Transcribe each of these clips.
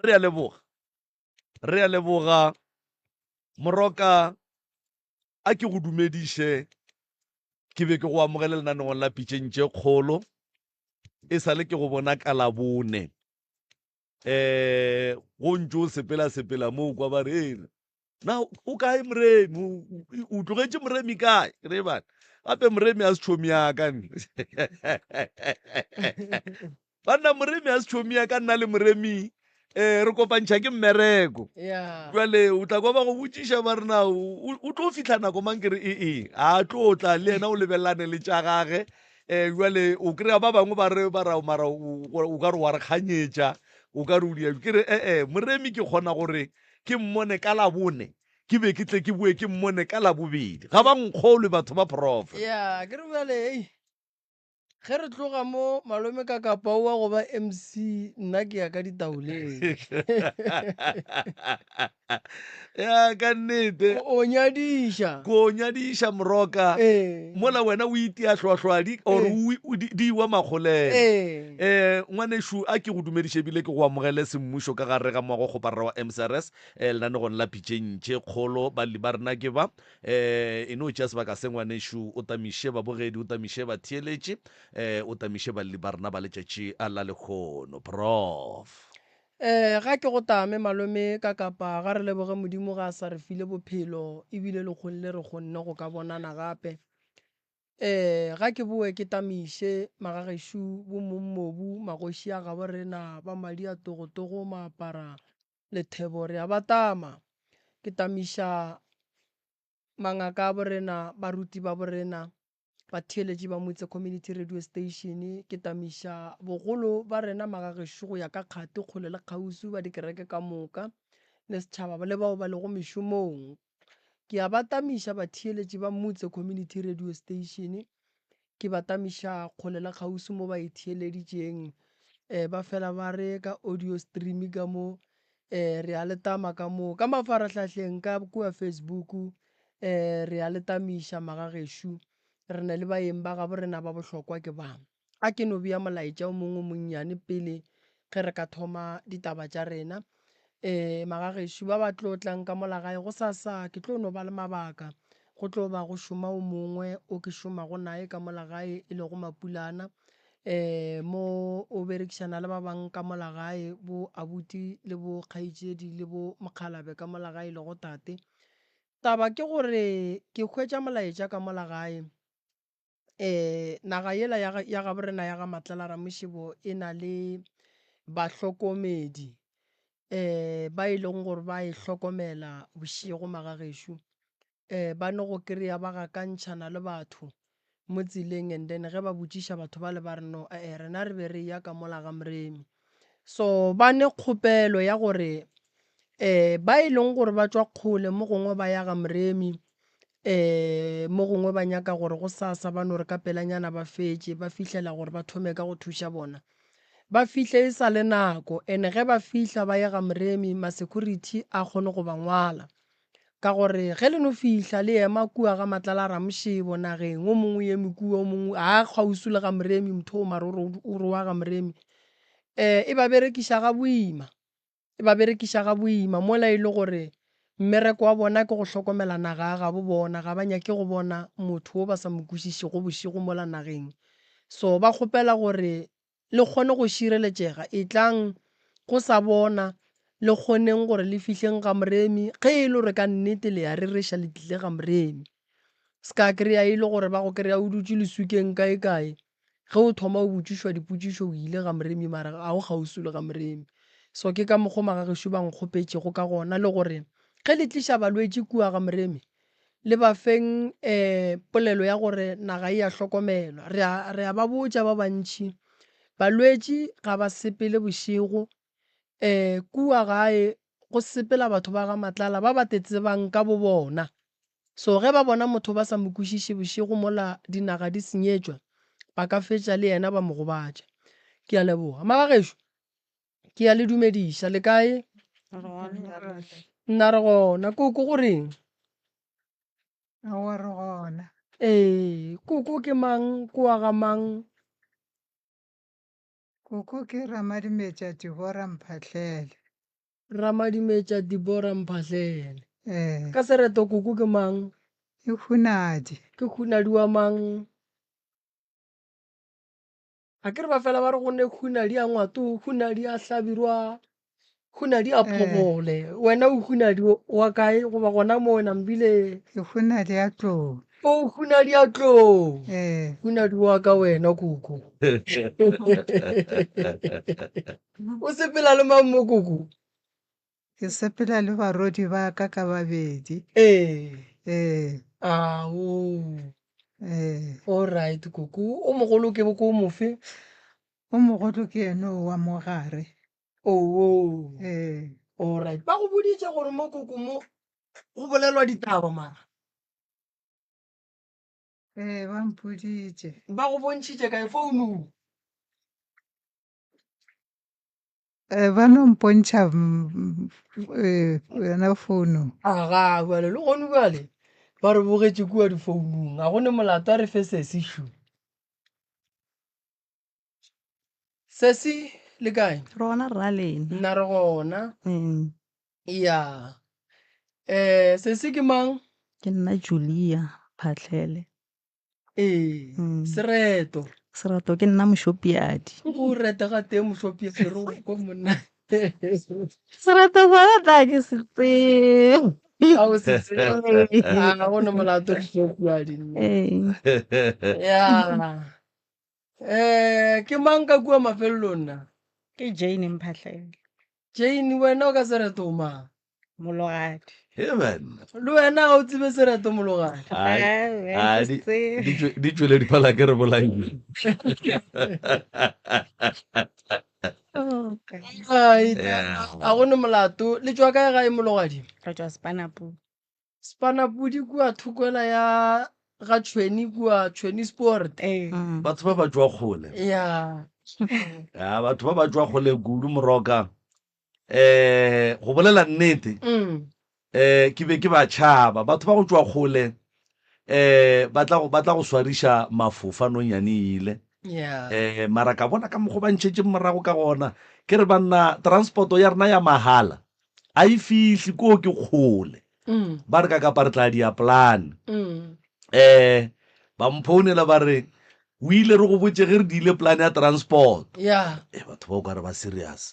Re a leboga. Re a leboga. Moroka, a ke go dumediše, ke be ke go amogele lenaneong la Pitšeng tše Kgolo. E sa le ke go bona ka Labone. Um go ntše o sepela-sepela mo o kwa ba re, Na o kae Moremi? O tlogetše Moremi kae? Ke re bana, gape Moremi a se tšhomi ya ka nna. Banna Moremi a se tšhomi ya ka nna le Moremi eh re kopantšha ke mmereko. Jwale o tla kwa ba go botšiša ba re na o tlo fihla nako mang ke re ee a tlo tla le yena o lebelelane le tša gage um jwale o kry-a ba bangwe ba re ba ra mara o ka re wa re kganyetša o ka re o dia ke re ee Moremi ke kgona gore Ke mmone ka Labone, ke be ke tle ke boe ke mmone ka Labobedi. Ga ba nkgolwe batho ba Prof. Ya, ke re bjale, hei, ge re tloga mo malome ka kapa o wa go ba MC, nna ke ya ka ditaoleng. Ya, ka nnete. O nyadiša. Ko nyadiša moroka. Ee. Mola wena o itia hlwahlwadi or Ee. o di iwa makgolele. Ee. Eh, ngwanešu a ke go dumediše ebile ke go amogele semmušo ka gare ga moago kgoparara wa MCRS eh, lenanegong la Pitšeng tše Kgolo. Balli ba rena ke ba. Eh, e no tšea sebaka se ngwanešu o tamiše babogedi, o tamiše batheeletši, eh, o tamiše balli ba rena ba letšatši la lehono. Prof. Eh, ga ke go tame malome ka kapa ga re leboge Modimo ga a sa re file bophelo ebile lekgong le re kgonne go ka bonana gape. Ee, ga ke boe ke tamiše magagešo bo mongmobu, magoši a gabo rena ba madi a togotogo maapara lethebo re a ba tama. Ke tamiša mangaka a borena, baruti ba borena, batheeletši ba Motse Community Radio Station, ke tamiša bogolo ba rena magagešo go ya ka kgati kgole le kgauswi ba dikereke ka moka le setšhaba le bao ba lego mešomong. Ke a ba tamiša batheeletši ba Mutse Community Radio Station, ke ba tamiša kgole le kgauswi mo ba e theeleditšeng. Um ba fela ba re ka audio stream ka mo, um re a le tama ka mo. Ka mafarahlahleng ka kua Facebook, um re a le tamiša magagešo. Re na le baeng ba gabo rena ba bohlokwa ke ba. A ke no bea molaetša o mongwe o monnyane pele ge re ka thoma ditaba tša rena. Ee, magagešo ba ba tlo tlang ka mola gae gosasa ke tlo no ba le mabaka. Go tlo ba go šoma o mongwe o ke šomago naye ka mola gae e lego Mapulana. Ee, mo o berekišana le ba bang ka mola gae bo abuti le bo kgaetšedi le bo mokgalabje ka mola gae e lego tate. Taba ke gore ke hwetša molaetša ka mola gae. um naga yela ya ya gabo rena ya ga Matlala Ramošebo e na le bahlokomedi um ba e leng gore ba e hlokomela bošego magagešo. Um ba no go kry-a ba gakantšhana le batho mo tseleng and then ge ba botšiša batho bale ba re no eh rena re be re eya ka mola ga Moremi. So ba ne kgopelo ya gore um ba e leng gore ba tšwa kgole mo gongwe ba ya ga Moremi um mo gongwe ba nyaka gore gosasa ba no re ka pelanyana ba fetše ba fihlela gore ba thome ka go thuša bona. Ba fihle e sa le nako and ge ba fihla ba ye ga Moremi ma-security a kgone go ba ngwala. Ka gore ge le no fihla le ema kua ga Matlala a Ramošebo nageng, o mongwe o eme kua, o mongwe ga a kgauswi le ga Moremi, motho o mara o re wa ga Moremi. Um e ba berekiša ga boima. E ba berekiša ga boima mola e le gore mmereko wa bona ke go hlokomela naga ya gabo bona, ga ba nyake go bona motho wo ba sa mo kwešišego bošego mola nageng. So ba kgopela gore le kgone go šireletšega, etlang go sa bona le kgoneng gore le fihleng ga Moremi ge e le gore ka nnete le ya rereša le tlile ga Moremi. Se ka kry-a e le gore ba go kry-a o dutše leswikeng kae kae Ge o thoma o botšišwa dipotšišo o ile ga Moremi mara ga o kgauswi le ga Moremi. So ke ka mokgo magagešo ba nkgopetšego ka gona le gore ge le tliša balwetši kua ga Moremi le ba feng um polelo ya gore naga e a hlokomelwa. Re a re a ba botša ba bantši balwetši ga ba sepele bošego um kua gae go sepela batho ba ga Matlala ba ba te tsebang ka bo bona. So ge ba bona motho ba sa mo kwešiše bošego mola dinaga di senyetšwa, ba ka fetša le yena ba mo gobatša. Ke a leboga. Magagešo, ke a le dumediša. Le kae? Nna re gona. Koko go reng? Aowa re gona. Ee, koko ke mang? Ke wa ga mang? Koko ke Ramadimetša Deborah Mphahlele. Ramadimetša Deborah Mphahlele. Ee. Ka sereto koko ke mang? Ke Hunadi. Ke Hunadi wa mang? A ke re ba fela ba re go ne Hunadi a Ngwato, Hunadi a Hlabirwa, Hunadi a Phogole. Wena o Hunadi wa kae goba gona mo wena mbile? Ke Hunadi a Tlou. O Hunadi a Tlou. Ee. Hunadi wa ka wena koko. O sepela le mang mo koko? Ke sepela le barwedi ba ka ka babedi. Ee. Ee. Ao. Ee. All right koko. O mogolo ke ko mofe? O mogolo ke yena o wa mo gare. Oo. Ee. All right. Ba go boditše gore mo koko mo go bolelwa ditaba mara? Ee, ba mpoditše. Ba go bontšhitše kae founung? Eh, ba no mpontšha eh, yona founung. Aga, bjale le gone bjale ba re bogetše kua difounung, ga go ne molato a re fe sesi šu. Sesi le kae? Re gona rra lena. Nna re gona. Mm. Ya. Eh, sesi ke mang? Ke nna Julia Phatlhele. Ee, Mm. sereto. Sereto ke nna Mošopiadi. Go reta ga teng Mošopiadi re go kwa monna. Sereto sona tla ke se tsebe. A o se tsebe. A go ne molato Mošopiadi. Ee. Ya. Eh, ke mang ka kua mafelelong na? Ke Jane Mphahlele. Jane, wena o ka sereto o mang? Mologadi. He banna. Le wena ga o tsebe sereto Mologadi. Ai, Ai, ai, ke di, se tsebe. di tšwe- di tšwele diphala ke re bolaile. Oh, okay. Ai, Yeah. a go ne molato. Le tšwa kae gae Mologadi? Re tšwa Spanapudi. Spanapudi kua thokoela ya ga Tšhweni kua Tšhweni Sport. Ee. Mm. Batho ba ba tšwa kgole. Ya. Ya, batho ba ba tšwa kgole kudu moroka. Eh, go bolela nnete, Mm. eh, ke be ke ba tšhaba. Batho ba go tšwa kgole, eh, ba tla go, ba tla go swariša mafofa nonyane e ile. Yeah. Eh, mara ka bona ka mokgo ba ntšhetšeng morago ka gona. Ke re banna, transporto ya rena ya mahala a e fihle koo ke kgole. Mm. Ba re ka kapa re tla dia plan. Mm. Eh, ba mphounela ba re, o ile re go botše ge re diile plan ya transport. Yeah. Eh, batho ba o ka re ba serious.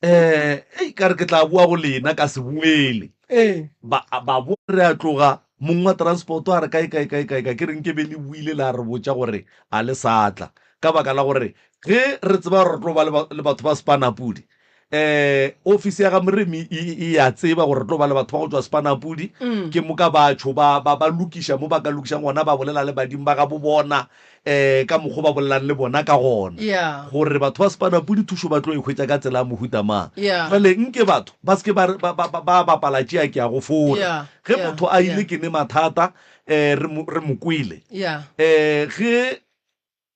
Eh, ei ka re ke tla boa go lena ka se boele. Ee. Ba ba bo re a tloga mong wa transport a re kae kae kae kae kae ke re nke be le buile la re botša gore a le sa tla ka baka la gore ge re tseba gore re tlo ba le batho ba Spanapudi eh ofisi ya ga Moremi e e ya tseba gore re tlo ba le batho ba go tšwa Spanapudi Mm. ke moka batho ba ba ba lokiša mo ba ka lokišang gona ba bolela le badimo ba ga bo bona eh ka mokgwa ba bolelang le bona ka gona Yeah. gore batho ba Spanapudi thušo ba tlo e hwetša ka tsela ya mohuta mang Yeah. jwale nke batho ba se ke ba ba ba ba ba bapala tšea ke ya go fora Yeah. ge Yeah. motho a ile Yeah. ke ne mathata eh re mo re mo kwele Yeah. eh ge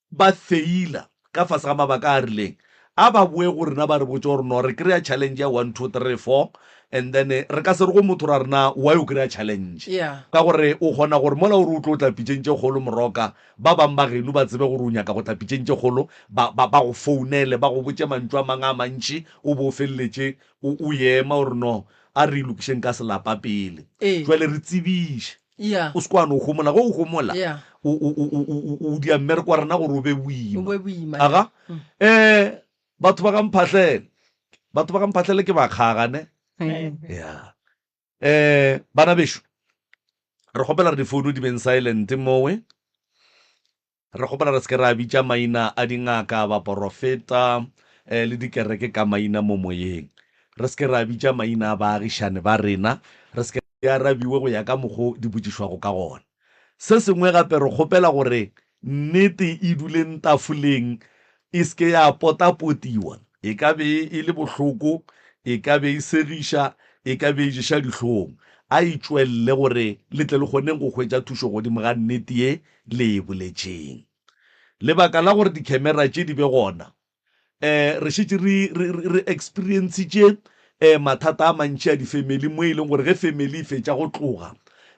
ba feila ka fase ga mabaka a a rileng, a ba boe go rena ba re botše gore no re kry-a challenge ya one, two, three, four and then re ka se re go motho ra re na why o kry-a challenge Yeah. ka gore o kgona gore mola o re o tlo tla pitšeng tše kgolo moroka ba bang ba geno ba tsebe gore o nyaka go tla pitšeng tše kgolo ba, ba, ba go founele ba go botše mantšu a mang a mantši o bo o feleletše o, o ema o re no a re e lokišeng ka selapa pele Ee. jwale re tsebiše Yeah. O se ke wa no homola. Ge o homola, Yeah. o, o, o, o, o, o dia mmereko wa rena gore o be O boima. be boima. Aga? Mm. Eh, batho ba ga Mphahlele. Batho ba ga Mphahlele ke bakgaga, ne? Ee. Yeah. Eh, bana bešo, re kgopela re difounu di beng silent mowe. Re kgopela re se ke ra bitša maina a dingaka, baporofeta, eh, le dikereke ka maina mo moyeng. Re se ke ra bitša maina a baagišane ba rena. Re se ke. Di arabiwe go ya ka mokgo di botšišwago ka gona. Se sengwe gape, re kgopela gore nnete e duleng tafoleng, e se ke ya potapotiwa. E ka be e le bohloko, e ka be e segiša, e ka be e ješa dihlong. A e tšwelele gore le tle le kgoneng go hwetša thušo godimo ga nnete ye le e boletšeng. Lebaka la gore dikhemera tše di be gona, um re šetše re, re, re, re experiencitše um mathata a mantši a difemeli mo e leng gore ge family e fetša go tloga,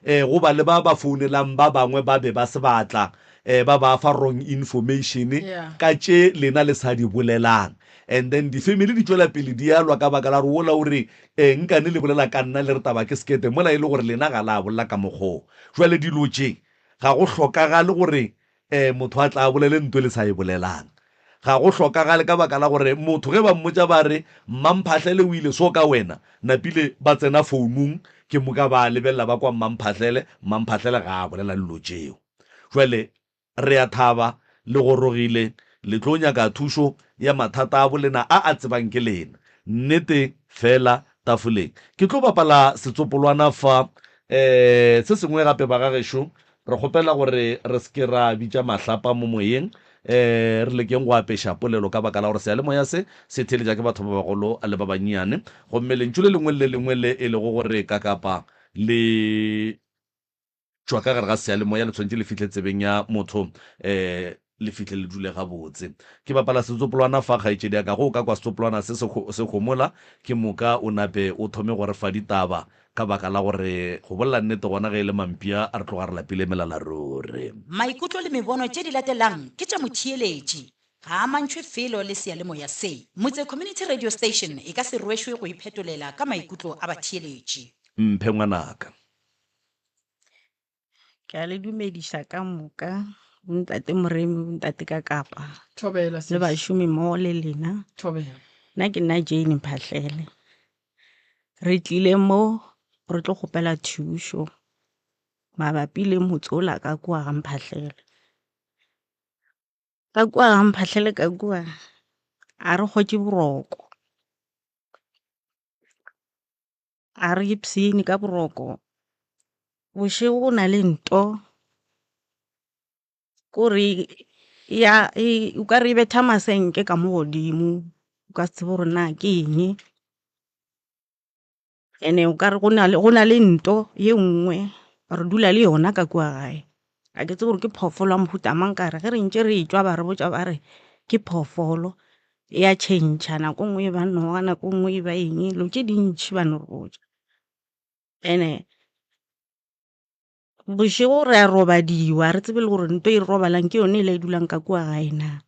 um go ba le ba ba founelang ba bangwe ba be ba se ba tla um ba ba fa wrong information ka tše lena le sa di bolelang. And then di-family di tšwela pele di alwa ka baka la gore wola o re um nkane le bolela ka nna le re taba ke sekete mola e le gore lena ga la bolela ka mokgoo. Jwale dilo tše ga go hlokagale gore um motho a tla a bolele nto le sa e bolelang. Ga go hlokagale ka baka la gore motho ge ba mmotša ba re Mmamphahlele o ile so ka wena, napile ba tsena founung ke moka ba lebelela ba kwa Mmamphahlele, Mmamphahlele ga a bolela dilo tšeo. Jwale re a thaba le gorogile, le tlo nyaka thušo ya mathata a bolena a a tsebang ke lena. Nnete feela tafoleng. Ke tlo bapala setsopolwana fa. Um se sengwe gape bagagešo, Re kgopela gore re se ke ra bitša mahlapa mo moyeng, ee, re lekeng go apeša polelo ka baka la gore seyalemoya se se theeletša ke batho ba bagolo le ba bannyane. Gomme lentšu le lengwe le le lengwe le e lego gore kakapa le tšwa ka gare ga seyalemoya le tshwanetše le fihle tsebeng ya motho, ee, le fihle le dule gabotse. Ke bapala setsopolwana fa, kgaetšedi ya ka. Ge o ka kwa setsopolwana se se, se homola, ke moka o nape o thome go re fa ditaba, ka baka la gore, go bolela nnete, gona ge e le mampia, re tloga re lapile melala ruri. Maikutlo le mebono tše di latelang ke tša motheeletši, ga a amantšhwe felo le seyalemoya se. Motse Community Radio Station e ka se rwešwe go iphetolela ka maikutlo a batheeletši. Mphe ngwanaka. Ke a le dumediša ka moka, bontate Moremi, bontate Kakapa Thobela le sis. bašomi mmogo le lena. Thobela. Nna ke nna Jane Mphahlele. Re tlile mo re tlo kgopela thušo mabapi le motse ola ka kua ga Mphahlele. Ka kua ga Mphahlele ka kua a re hwetše boroko. A re ipshine ka boroko. Bošego go na le nto kore ya o ka re e betha masenke ka mo godimo, o ka se tsebe gore na ke eng. And-e o ka re go na le nto ye nngwe re dula le yona ka kua gae. Ga ke tsebe gore ke phoofolo ya mohuta mang ka re ge re ntše re etšwa ba re botša ba re ke phoofolo ya tšhentšha nako nngwe e ba noga nako nngwe e ba eng dilo tše dintši ba no re botša. And-e bošego re a robadiwa ga re tsebe le gore nto e re robalang ke yone e la e dulang ka kua gae na.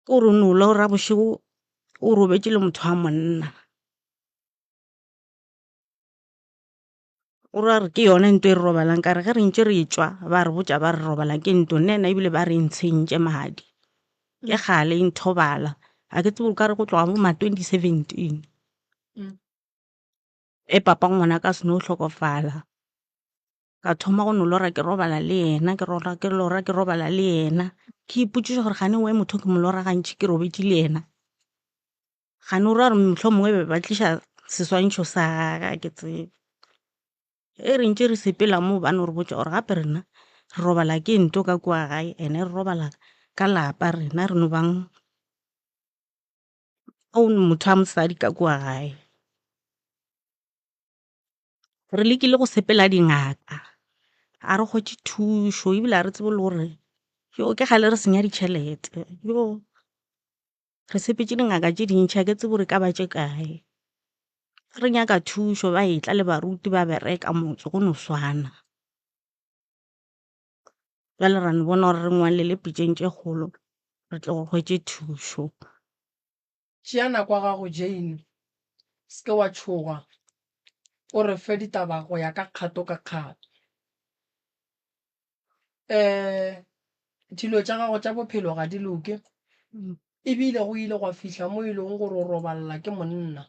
Ke gore o no lora bošego o robetše le motho wa monna. O ra re ke yona nto e re robalang ka re ge re ntše re tšwa ba re botša ba re robala ke nto nna ena ebile ba re ntshentše madi ke kgale e nthobala ga ke tsebe o ka re go tloga bo ma 2017 e papa ngwana ka seno hlokofala ka thoma go no lora ke robala le yena ke lora ke lora ke robala le yena ke ipotšiša gore gane we motho ke mo lora gantši ke robetše le yena Gane o ra gore mohlomongwe be ba tliša seswantšho sa gage ga ke tsebe. Ge re ntše re sepela moo ba no re botša gore gape rena re robala ke nto ka kua gae ene re robala ka lapa rena re no bang motho wa mosadi ka kua gae. Re lekile go sepela dingaka ga re hwetše thušo ebile ga re tsebe le gore ke kgale re senya ditšhelete . Re sepetše dingaka tše dintši ga ke tsebe gore e ka ba tše kae. Re nyaka thušo ba etla le baruti ba bereka motse go no swana. Bjale ra no bona gore re ngwalele pitšeng tše kgolo re tle go hwetše thušo. Tšea nako ya gago Jane, se ke wa tšhoga, o re fe ditaba go ya ka kgato ka kgato. Um dilo tša gago tša bophelo ga di loke, ebile go ile gwa fihla mo e leng gore o robalela ke monna.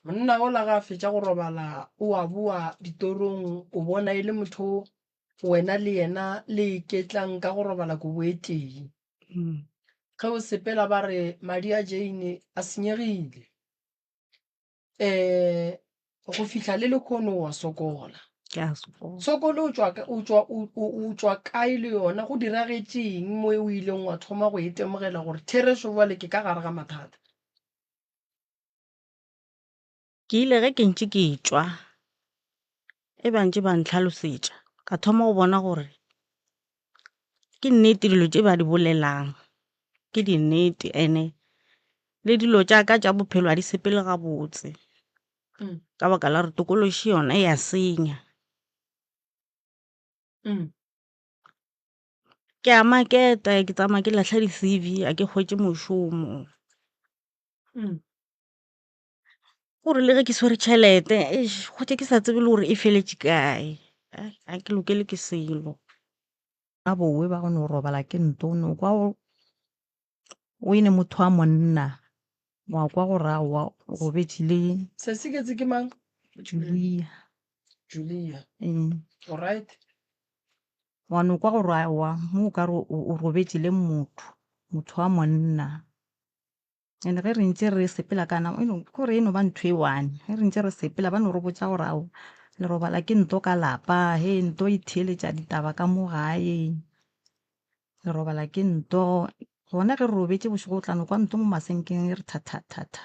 Monna ola ga a fetša go robala o a boa ditorong o bona e le motho wena le yena le iketlang ka go robala kobo e tee. Ge o sepela ba re madi a Jane a senyegile. um go fihla le lekhono wa sokola. Ke a sokola. Tshokolo o tšwa o tšwa o tšwa kae le yona go diragetšeng mo o ileng wa thoma go itemogela gore therešo bjale ke ka gare ga mathata? Ke ile ge ke ntše ke tšwa e ba ntše ba ntlhalosetša ka thoma go bona gore ke nnete dilo tše ba di bolelang ke dinnete ene le dilo tša ka tša bophelo ga di sepele gabotse. Ka baka la gore tokološi yona e a senya. Ke a maketa, ke tsamaya ke lahla di-C_V a ke hwetše mošomo. Gore le ge ke swere tšhelete eish hwetša ke sa tsebe le gore e feletše kae, ga ke lokele ke selo. Ba bowe ba go no robala ke nto o no kwa o ene motho wa monna wa kwa gore aowa o robetše le Sesiketse ke mang? Julia. Julia. Ee. Alright. Wa no kwa gore aowa mo o ka re o robetše le motho, motho wa monna. And ge re ntše re sepela ka nama, ke gore e no ba ntho e one. Ge re ntše re sepela ba no re botša gore ao le robala ke nto ka lapa, he nto e theeletša ditaba ka mo gae, le robala ke nto. Gona ge re robetše bošego o tla no kwa nto mo masenkeng e re tha tha tha tha.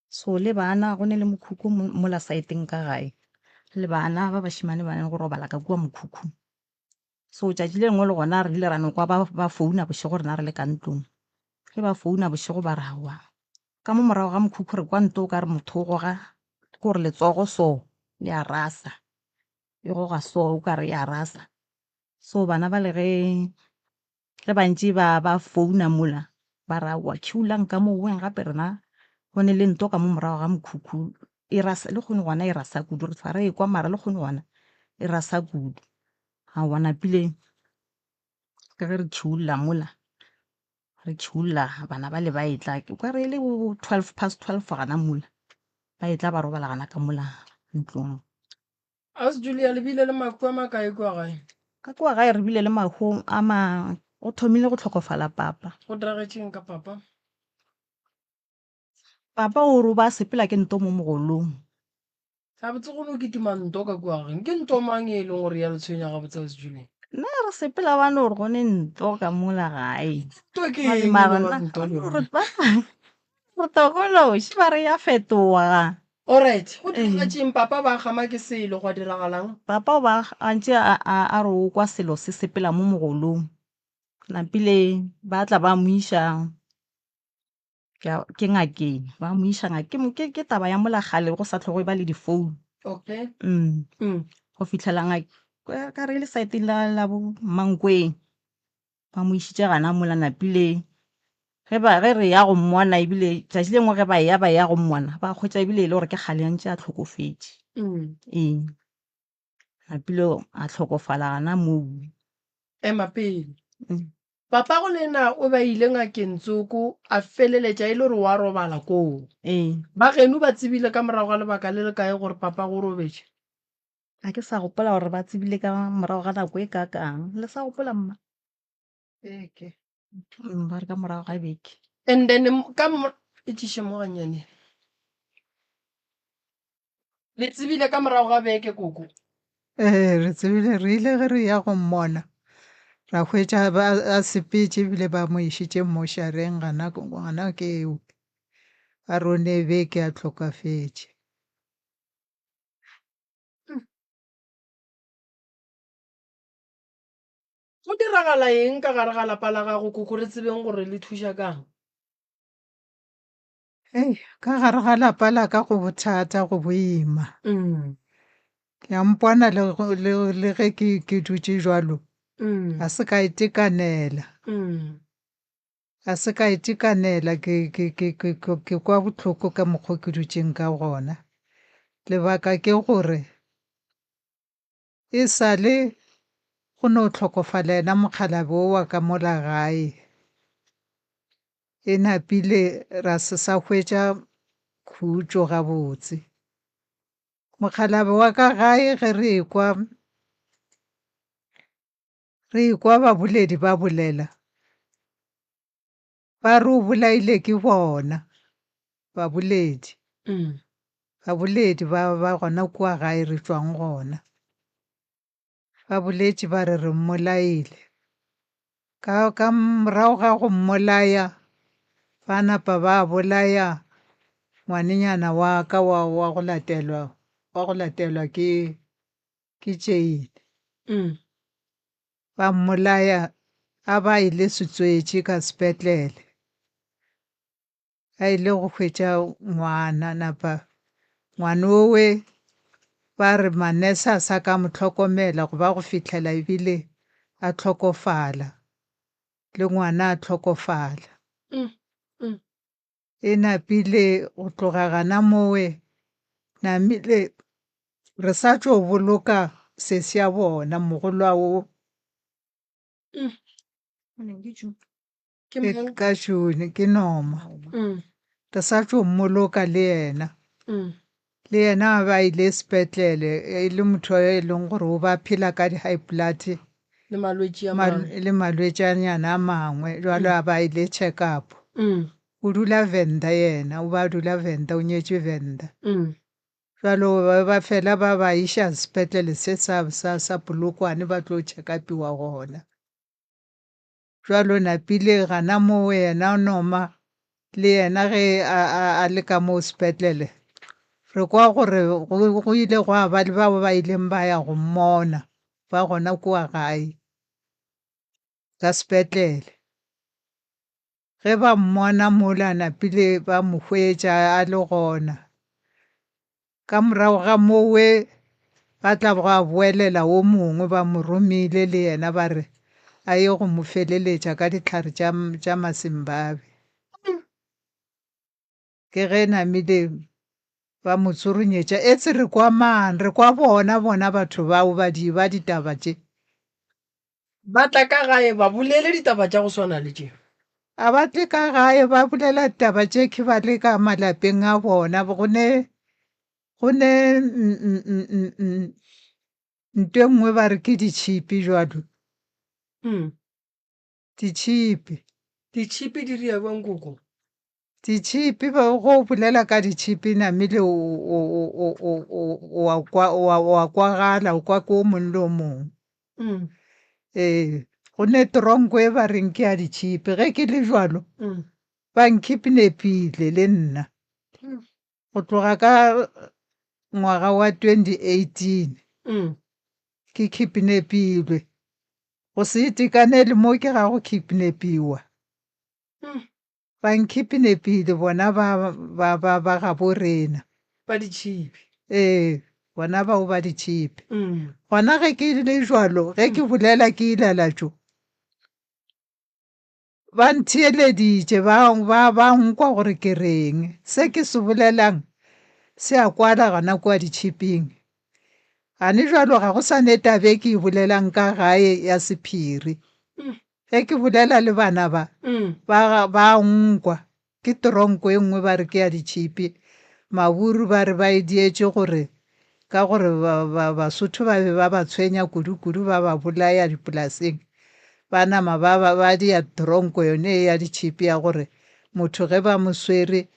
So le bana go ne le mokhukhu mola saeteng ka gae, le bana ba bašemane ba go robala ka kua mokhukhung. So tšatši le lengwe le gona re ile ra no kwa ba, ba founa bošego rena re le ka ntlong. Ge ba founa bošego ba re aowa, ka mo morago ga mokhukhu re kwa nto o ka re motho o goga, ke gore letsogo so le a rasa, e goga so o ka re e a rasa. So bana ba le ge, ge ba ntše ba, ba founa mola ba re aowa khiulang ka mo weng gape rena go ne le nto ka mo morago ga mokhukhu e rasa, lehono gona e rasa kudu re hlwa re ekwa mara lehono gona e rasa kudu. Aowa napile ka ge re khiulla mola, re khiulla bana ba le ba etla ke kwa re le bo 12 past 12 gana mola, ba etla ba robala gana ka mola ntlong. Ausi Julia, le bile le mahu a makae kua gae? Ka kua gae re bile le mahu a ma, go thomile go hlokofala papa. Go diragetšeng ka papa? Papa o re o ba sepela ke nto mo mogolong. Gabotse go no kitima nto ka kua geng. Ke nto mang e leng gore ya le tshwenya gabotse Ausi Julia? Nna re sepela ba no re go ne nto ka mola gae. Nto ke eng Mara e nna nto le re ba re tokološi ba re ya fetoga. Alright, go diragatšeng papa ba gama ke selo gwa diragalang? Papa o ba a ntše a, a, a re o kwa selo se sepela mo mogolong. Napile ba tla ba mo iša ke, ke ngakeng, ba mo iša ngakeng. Ke, ke taba ya mola kgale go sa hlwe go eba le di-phone. Okay. Mm. Mm. Go fihlela ngak-, ka re le saeteng la, la bo Mankweng. Ba mo išitše gana mola napile ge ba ge re ya go mmona ebile tšatši le lengwe ge ba eya ba ya go mmona ba hwetša ebile e le gore ke kgale a ntše a hlokofetše. Ee, napile a hlokofala gana moo. Ema pele. Papago le yena o be a ile ngakeng tsoko a feleletša e le gore wa robala koo. Ee. Ba geno ba tsebile ka morago ga lebaka le le kae gore papago o robetše? Ga ke sa gopola gore ba tsebile ka morago ga nako e kakang. Le sa gopola mma? Beke. Ba re ka morago ga beke. And then ka e tšiše mo gannyane. Le tsebile ka morago ga beke koko? Ee, re tsebile, re ile ge re ya go mmona ra hwetša ba a sepetše ebile ba mo išitše mmošareng gana gana keo. Ba re o ne beke a hlokafetše. Go diragala eng ka gare ga lapa la gago koko re tsebeng gore le thuša kang? Hei, ka gare ga lapa la ka go bothata go boima. Ke a mpona le, le, le ge ke, ke dutše jwalo, ga se ka itekanela. Ga se ka itekanela, ke, ke, ke, ke, ke, ke kwa bohloko ka mokgo ke dutšeng ka gona. Lebaka ke gore e sa le go no hlokofala yena mokgalabje wo wa ka mola gae, e napile ra se sa hwetša khutšo gabotse. Mokgalabje wa ka gae ge re ekwa, re ekwa baboledi ba bolela, ba re o bolaile ke bona baboledi. Baboledi ba ba gona kua gae re tšwang gona. Ba boletše ba re re mmolaile. Ka, ka morago ga go mmolaya, ba napa ba bolaya ngwanenyana wa ka wa, wa go latelwa, wa go latelwa ke, ke Jane. Ba mmolaya a ba ile setswetši ka sepetlele. A ile go hwetša ngwana napa Ngwanowe ba re manese a sa ka mo hlokomela go ba go fihlela ebile a hlokofala, le ngwana a hlokofala. E napile go tloga gana mowe namile re sa tšo boloka sesi ya bona mogolwa wo. Ke mang? Ka June, ke Noma. Re sa tšo mmoloka le yena. Le yena a ba ile sepetlele, e le motho e leng gore o ba phela ka di-high blood. Le malwetši a mangwe. Le malwetšanyana a mangwe, jwalo a ba ile check up. O dula Venda yena, o ba dula Venda, o nyetše Venda. Jwalo ba ba fela ba ba iša sepetlele se sa, sa, sa Polokwane ba tlo check-upiwa gona. Jwalo napile gana moo yena Noma le yena ge a, a, a le ka moo sepetlele, re kwa gore go, go ile gwa ba le bao ba ileng ba ya go mmona ba gona kua gae ka sepetlele. Ge ba mmona mola napile ba mo hwetša a le gona. Ka morago ga mowe ba tla gwa boelela wo mongwe ba mo romile le yena ba re a ye go mo feleletša ka dihlare tša, tša Masimbabe. Ke ge namile ba mo tsurunyetša etse re kwa mang, re kwa bona bona batho bao ba di ba ditaba tše. Ba tla ka gae ba bolele ditaba tša go swana le tše. A ba tle ka gae ba bolela ditaba tše ke ba le ka malapeng a bona go ne go ne nto e nngwe ba re ke ditšhipi jwalo. Ditšhipi. Ditšhipi di ria bjang koko? Ditšhipi, ba go bolela ka ditšhipi namile o, o, o, o, o, o, o a kwa, o a, o a kwagala, o kwa ke o mong le o mong. Ee, go ne tronko e ba reng ke ya ditšhipi. Ge ke le jwalo, ba nkhipnepile le nna. Go tloga ka ngwaga wa 2018 ke khipnepilwe. Go se itekanele mo ke ga go khipnepiwa. Ba nkhipnepile bona ba, ba, ba, ba gabo rena. Ba ditšhipi. Ee, bona bao ba ditšhipi. Gona ge ke le jwalo, ge ke bolela ke ilela tšo, ba ntheeleditše, ba, ba, ba nkwa gore ke reng. Se ke se bolelang se a kwala gona kua ditšhiping. Gane jwalo ga go sa ne taba e ke e bolelang ka gae ya sephiri. Ge ke bolela le bana ba, ba, ba nkwa. Ke tronko e nngwe ba re ke ya ditšhipi. Maburu ba re ba e dietše gore ka gore ba, ba, Basotho ba be ba ba tshwenya kudu-kudu ba ba bolaya dipolaseng. Ba nama ba, ba, ba dia tronko yone e ya ditšhipi ya gore motho ge ba mo swere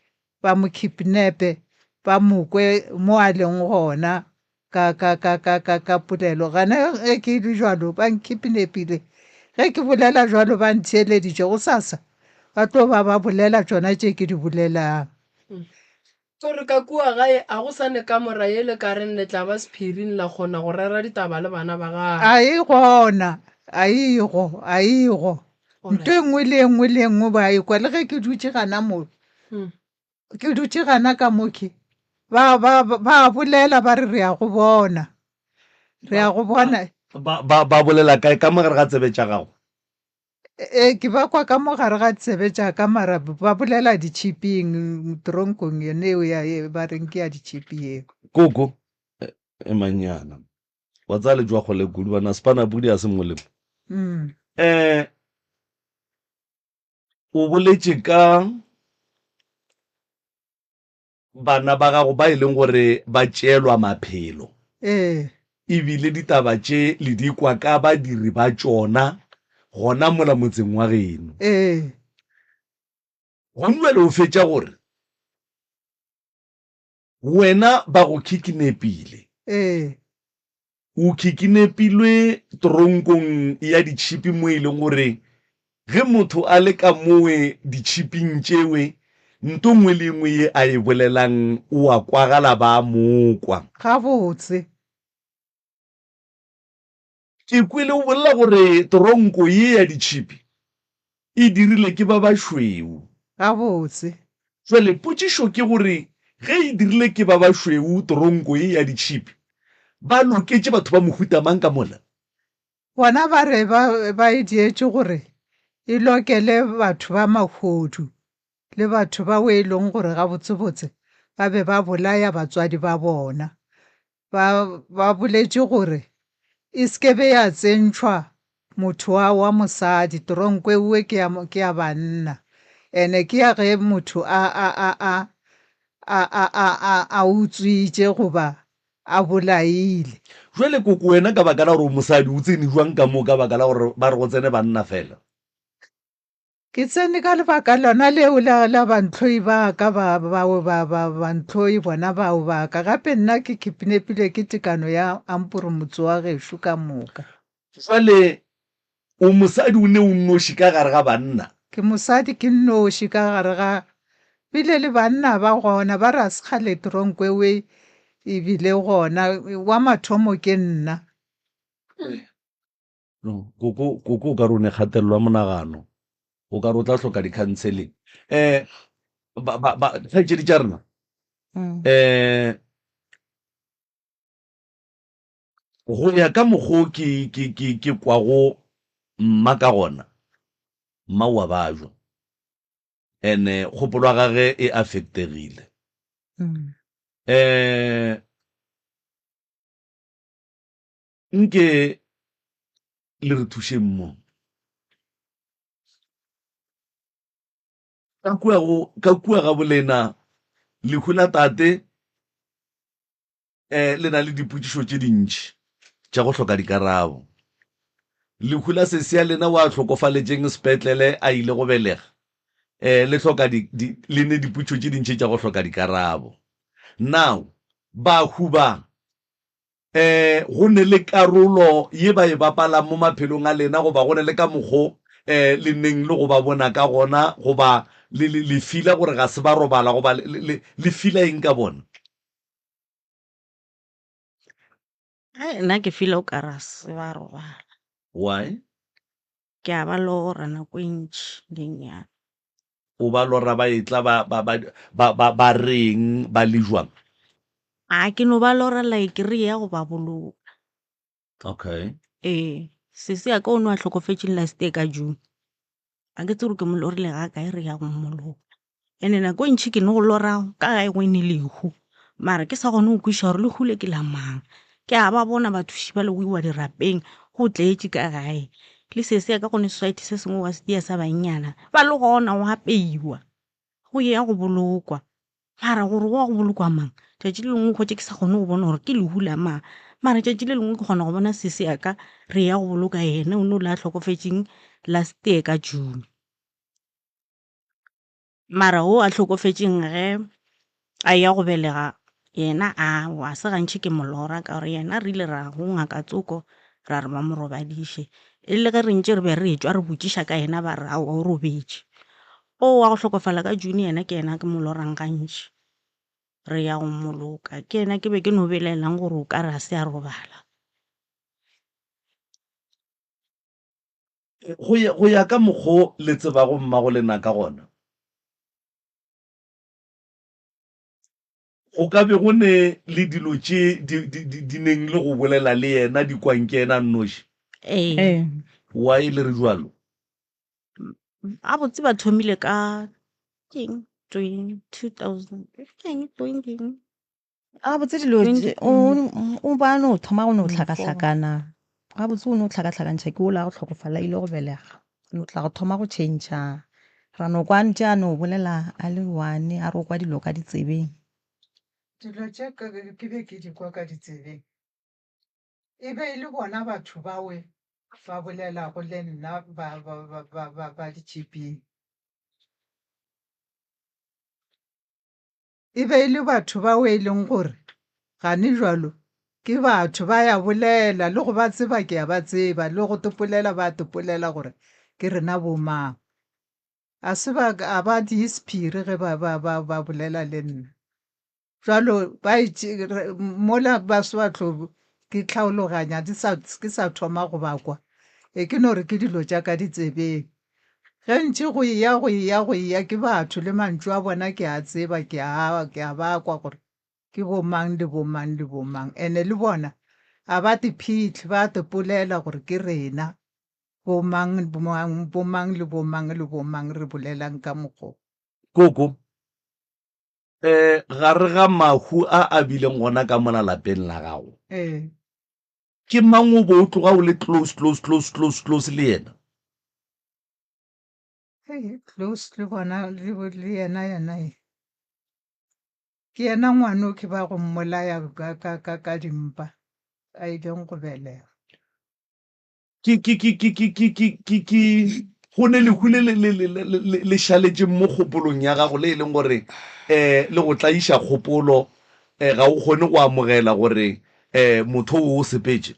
ba mo kidnape ba mo kwe mo a leng gona ka, ka, ka, ka, ka, ka polelo. Gana ge ke le jwalo ba nkidnapile. Ge ke bolela jwalo ba ntheeleditše, gosasa ba tlo ba ba bolela tšona tše ke di bolelang. Gore ka kua gae a go sa ne kamora ye le ka reng le tla ba sephiring la kgona go rera ditaba le bana ba gago. A e gona, a e go, a e go. Ntho e nngwe le e nngwe le e nngwe ba e kwa. Le ge ke dutše gana mo, ke dutše gana ka mo ke, ba, ba, ba bolela ba re re ya go bona. Re ya go bona. Ba, ba, ba bolela kae? Ka mo gare ga tsebe tša gago? Ee, ke ba kwa ka mo gare ga tsebe tša ka mara ba bolela ditšhiping tronkong yone eo ya e ba reng ke ya ditšhipi yeo. Koko, emanyana. Wa tsaya le tšwa kgole kudu bana sepana pudi a se molemo. Eh o boletše ka bana ba gago ba e leng gore ba tšeelwa maphelo. Ee. Ebile ditaba tše le di kwa ka badiri ba tšona gona mola motseng wa geno. Ee. Gomme bjale o fetša gore wena ba go kidnapile. Ee. O kidnapilwe tronkong ya ditšhipi mo e leng gore ge motho a le ka mowe ditšhiping tšewe, nto nngwe le nngwe ye a e bolelang o a kwagala ba a mo kwa. Gabotse. Ke kwele o bolela gore tronko ye ya ditšhipi e dirile ke ba bašweu. Gabotse. Jwale potšišo ke gore. Ge e dirile ke ba bašweu toronko ye ya ditšhipi, ba loketše batho ba mohuta mang ka mola? Bona ba re ba, ba e dietše gore e lokele batho ba mahodu le batho bao e leng gore gabotsebotse ba be ba bolaya batswadi ba bona. Ba, ba boletše gore e se ke be ya tsentšhwa motho wa, wa mosadi, tronko ewe ke ya, ke ya banna. Ene ke ya ge motho a, a, a, a, a, a, a, a, a utswitše goba a bolaile. Jwale koko wena ka baka la gore o mosadi o tsene jwang ka mo ka baka la gore ba re go tsene banna fela? Ke tsene ka lebaka lona leo la, la bantlhoi ba ka ba, bao ba, ba, bantlhoi bona bao ba ka. Gape nna ke kidnapilwe ke tekano ya Ampuru motse wa gešo ka moka. Jwale o mosadi o ne o nnoši ka gare ga banna? Ke mosadi ke nnoši ka gare ga, bile le banna ba gona ba re a se kgale tronko eo e bile gona, wa mathomo ke nna. No, koko, koko o ka re o ne kgatelelo ya monagano, o ka re o tla hloka di-counseling. Um ba, ba, ba, dikgaetšedi tša rena, um go ya ka mokgo ke, ke, ke, ke kwago mma ka gona, mma o a bajwa, and-e kgopolo ya gage e affectegile. Um Nke le re thušeng mo. Ka kua go, ka kua ga bolena, lehu la tate eh, le na le dipotšišo tše dintši tša go hloka dikarabo. Lehu la sesi ya lena wa hlokofaletšeng sepetlele a ile go belega eh, le hloka di, di, le ne dipotšišo tše dintši tša go hloka dikarabo. Now, bahu ba um go ne le karolo ye ba e bapalang mo maphelong a lena goba go ne le ka mokgo um le neng le go ba bona ka gona goba le, le, le fila gore ga se ba robala goba le, le, le fila eng ka bona? Hai, nna ke fila o ka re ga se ba robala. Why? Ke a ba lora nako e ntši dinnyane. O ba lora ba etla ba, ba, ba, ba, ba, ba reng, ba le jwang? A ke no ba lora like re ya go ba boloka. Okay. Ee, sesi ya ka o no a hlokofetšeng last year ka June. A ke tsebe gore ke mo lorile ga kae re ya go mmoloka. Ene nako e ntši ke no go lora ka gae go ene lehu mara ke sa kgone go kwešiša gore lehu le ke la mang. Ke a ba bona bathuši ba le go iwa dirapeng go tletše ka gae le sesi ya ka go ne society se sengwe wa setia sa bannyana ba le gona go apeiwa go ya go bolokwa mara gore go ya go bolokwa mang tšatši le lengwe o hwetše ke sa kgone go bona gore ke lehu la mang mara tšatši le lengwe ke kgona go bona sesi ya ka re ya go boloka yena o ne o le a hlokofetšeng last year ka June. Mara wo a hlokofetšeng ge a eya go belega yena aowa se gantši ke mo lora ka gore yena re ile ra go ngaka tsoko ra re ba mo robadiše. E le ge re ntše re be re etšwa re botšiša ka yena ba re aowa o robetše. O wa go hlokofala ka June yena ke yena ke mo lorang gantši re ya go mmoloka. Ke yena ke be ke no belaelang gore o ka re ga se a robala. Go ya, go ya ka mokgo le tsebago mmago lena ka gona, go ka be go ne le dilo tše di, di, di, di neng le go bolela le yena di kwang ke yena a nnoši. Ee. Ee. Why le re bjalo? Gabotse ba thomile ka keng 2000 keng 20 Gabotse dilo tše o o ba no thoma go no hlakahlakana gabotse o no hlakahlakantšha ke ola go hlokofala ile go belega no tla go thoma go tšhentšha ra no kwa ntše a no bolela a le one a re o kwa dilo ka ditsebeng. Dilo tše ke be ke di kwa ka ditsebeng e be e le bona batho bawe ba bolelago le nna ba, ba, ba, ba, ba, ba ditšhiping. E be e le batho bao e leng gore gane jwalo ke batho ba ya bolela le go ba tseba ke a ba tseba le go topolela ba topolela gore ke rena bo mang. A se ba a ba die sephiri ge ba ba ba ba bolela le nna. Jwalo ba itše mola ba se ba tlo ke tlhaologanya di sa ke sa thoma go ba kwa. E ke no re ke dilo tša ka ditsebeng. Ge ntše go eya go eya go eya ke batho le mantšu a bona ke a tseba ke a ke a ba kwa gore ke bo mang le bo mang le bo mang ene le bona a ba te phihle ba te polela gore ke rena bo mang bo mang bo mang le bo mang le bo mang re bolelang ka mokgo. Koko, eh gare ga mahu a a bileng gona ka mola lapeng la gago, Ee. ke mang o bo o tloga o le close close close close close le yena? Hei, close le bona le le yena yena e. Ke yena ngwanoke ba go mmolaya ka ka ka ka dimpa a ileng go belega. Ke ke ke ke ke ke ke ke ke go ne lehu le le le le le le le šaletšeng mo kgopolong ya gago le e leng gore um le go tlaiša kgopolo um ga o kgone go amogela gore um motho o o sepetše?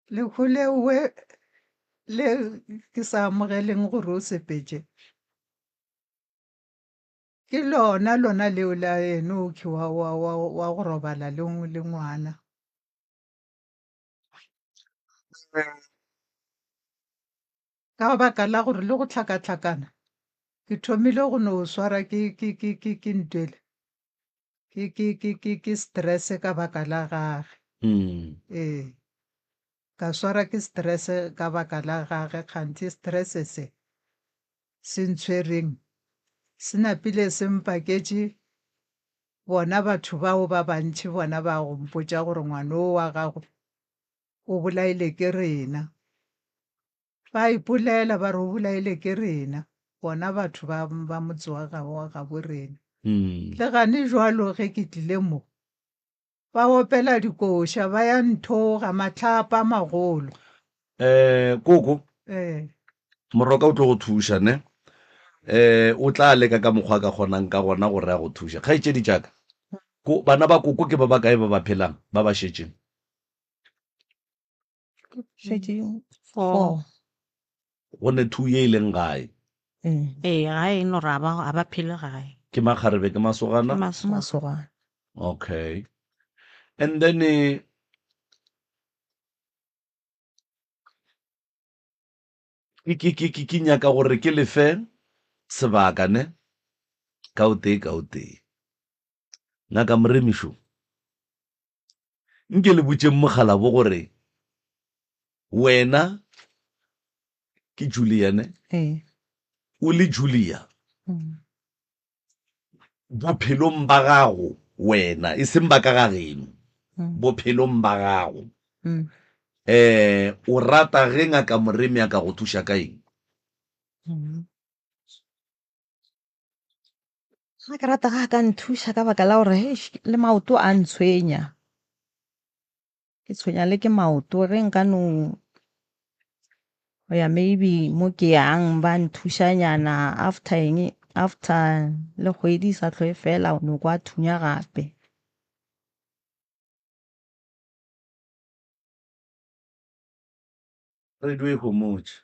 Lehu lewe le ke sa amogeleng gore o sepetše ke lona lona leo la eno ke wa, wa, wa, wa go robala le, le ngwana. Ka baka la gore le go hlakahlakana ke thomile go no swara ke, ke, ke, ke, ke ntwele ke, ke, ke, ke, ke stress ka baka la gage. Ee, ka swara ke stress ka baka la gage kganthe stress se se ntshwereng se napile se mpaketše bona batho bao ba bantši bona ba go mpotša gore ngwana o wa gago o bolaile ke rena. Ba ipolela ba re o bolaile ke rena, bona batho ba, ba motse wa ga, wa gabo rena. Le gane jwalo ge ke tlile mo, ba opela dikoša, ba ya nthoga, mahlapa a magolo. Eh, koko. Eh. Moroka o tlo go thuša, ne? Eh, o tla leka ka mokgwa a ka kgonang ka gona gore a go thuše. Kgaetšedi tša ka, ko, bana ba koko ke ba bakae ba ba phelang, ba ba šetšeng? Šetše four. Go ne two ye e leng gae. Ee, gae e no re a ba, a ba phele gae. Ke makgarebe, ke masogana? Ke masogana. Masogana. Okay. And then eh, ke, ke, ke, ke, ke nyaka gore ke le fe sebaka ne, ka o tee ka o tee. Ngaka Moremišo, Nke le botšeng mokgalabo gore wena ke Julia ne? Ee. O le Julia, bophelong ba gago wena, e seng ba ka ga geno, bophelong ba gago, um o rata ge Ngaka Moremi a ka go thuša ka eng? Ga ke rata ga a ka nthuša ka baka la gore eish le maoto a ntshwenya. Ke tshwenya le ke maoto ge nka no go ya maybe mo ke yang ba nthušanyana after eng after le kgwedi e sa hlwe e fela o no kwa thunya gape. Radio e homotše.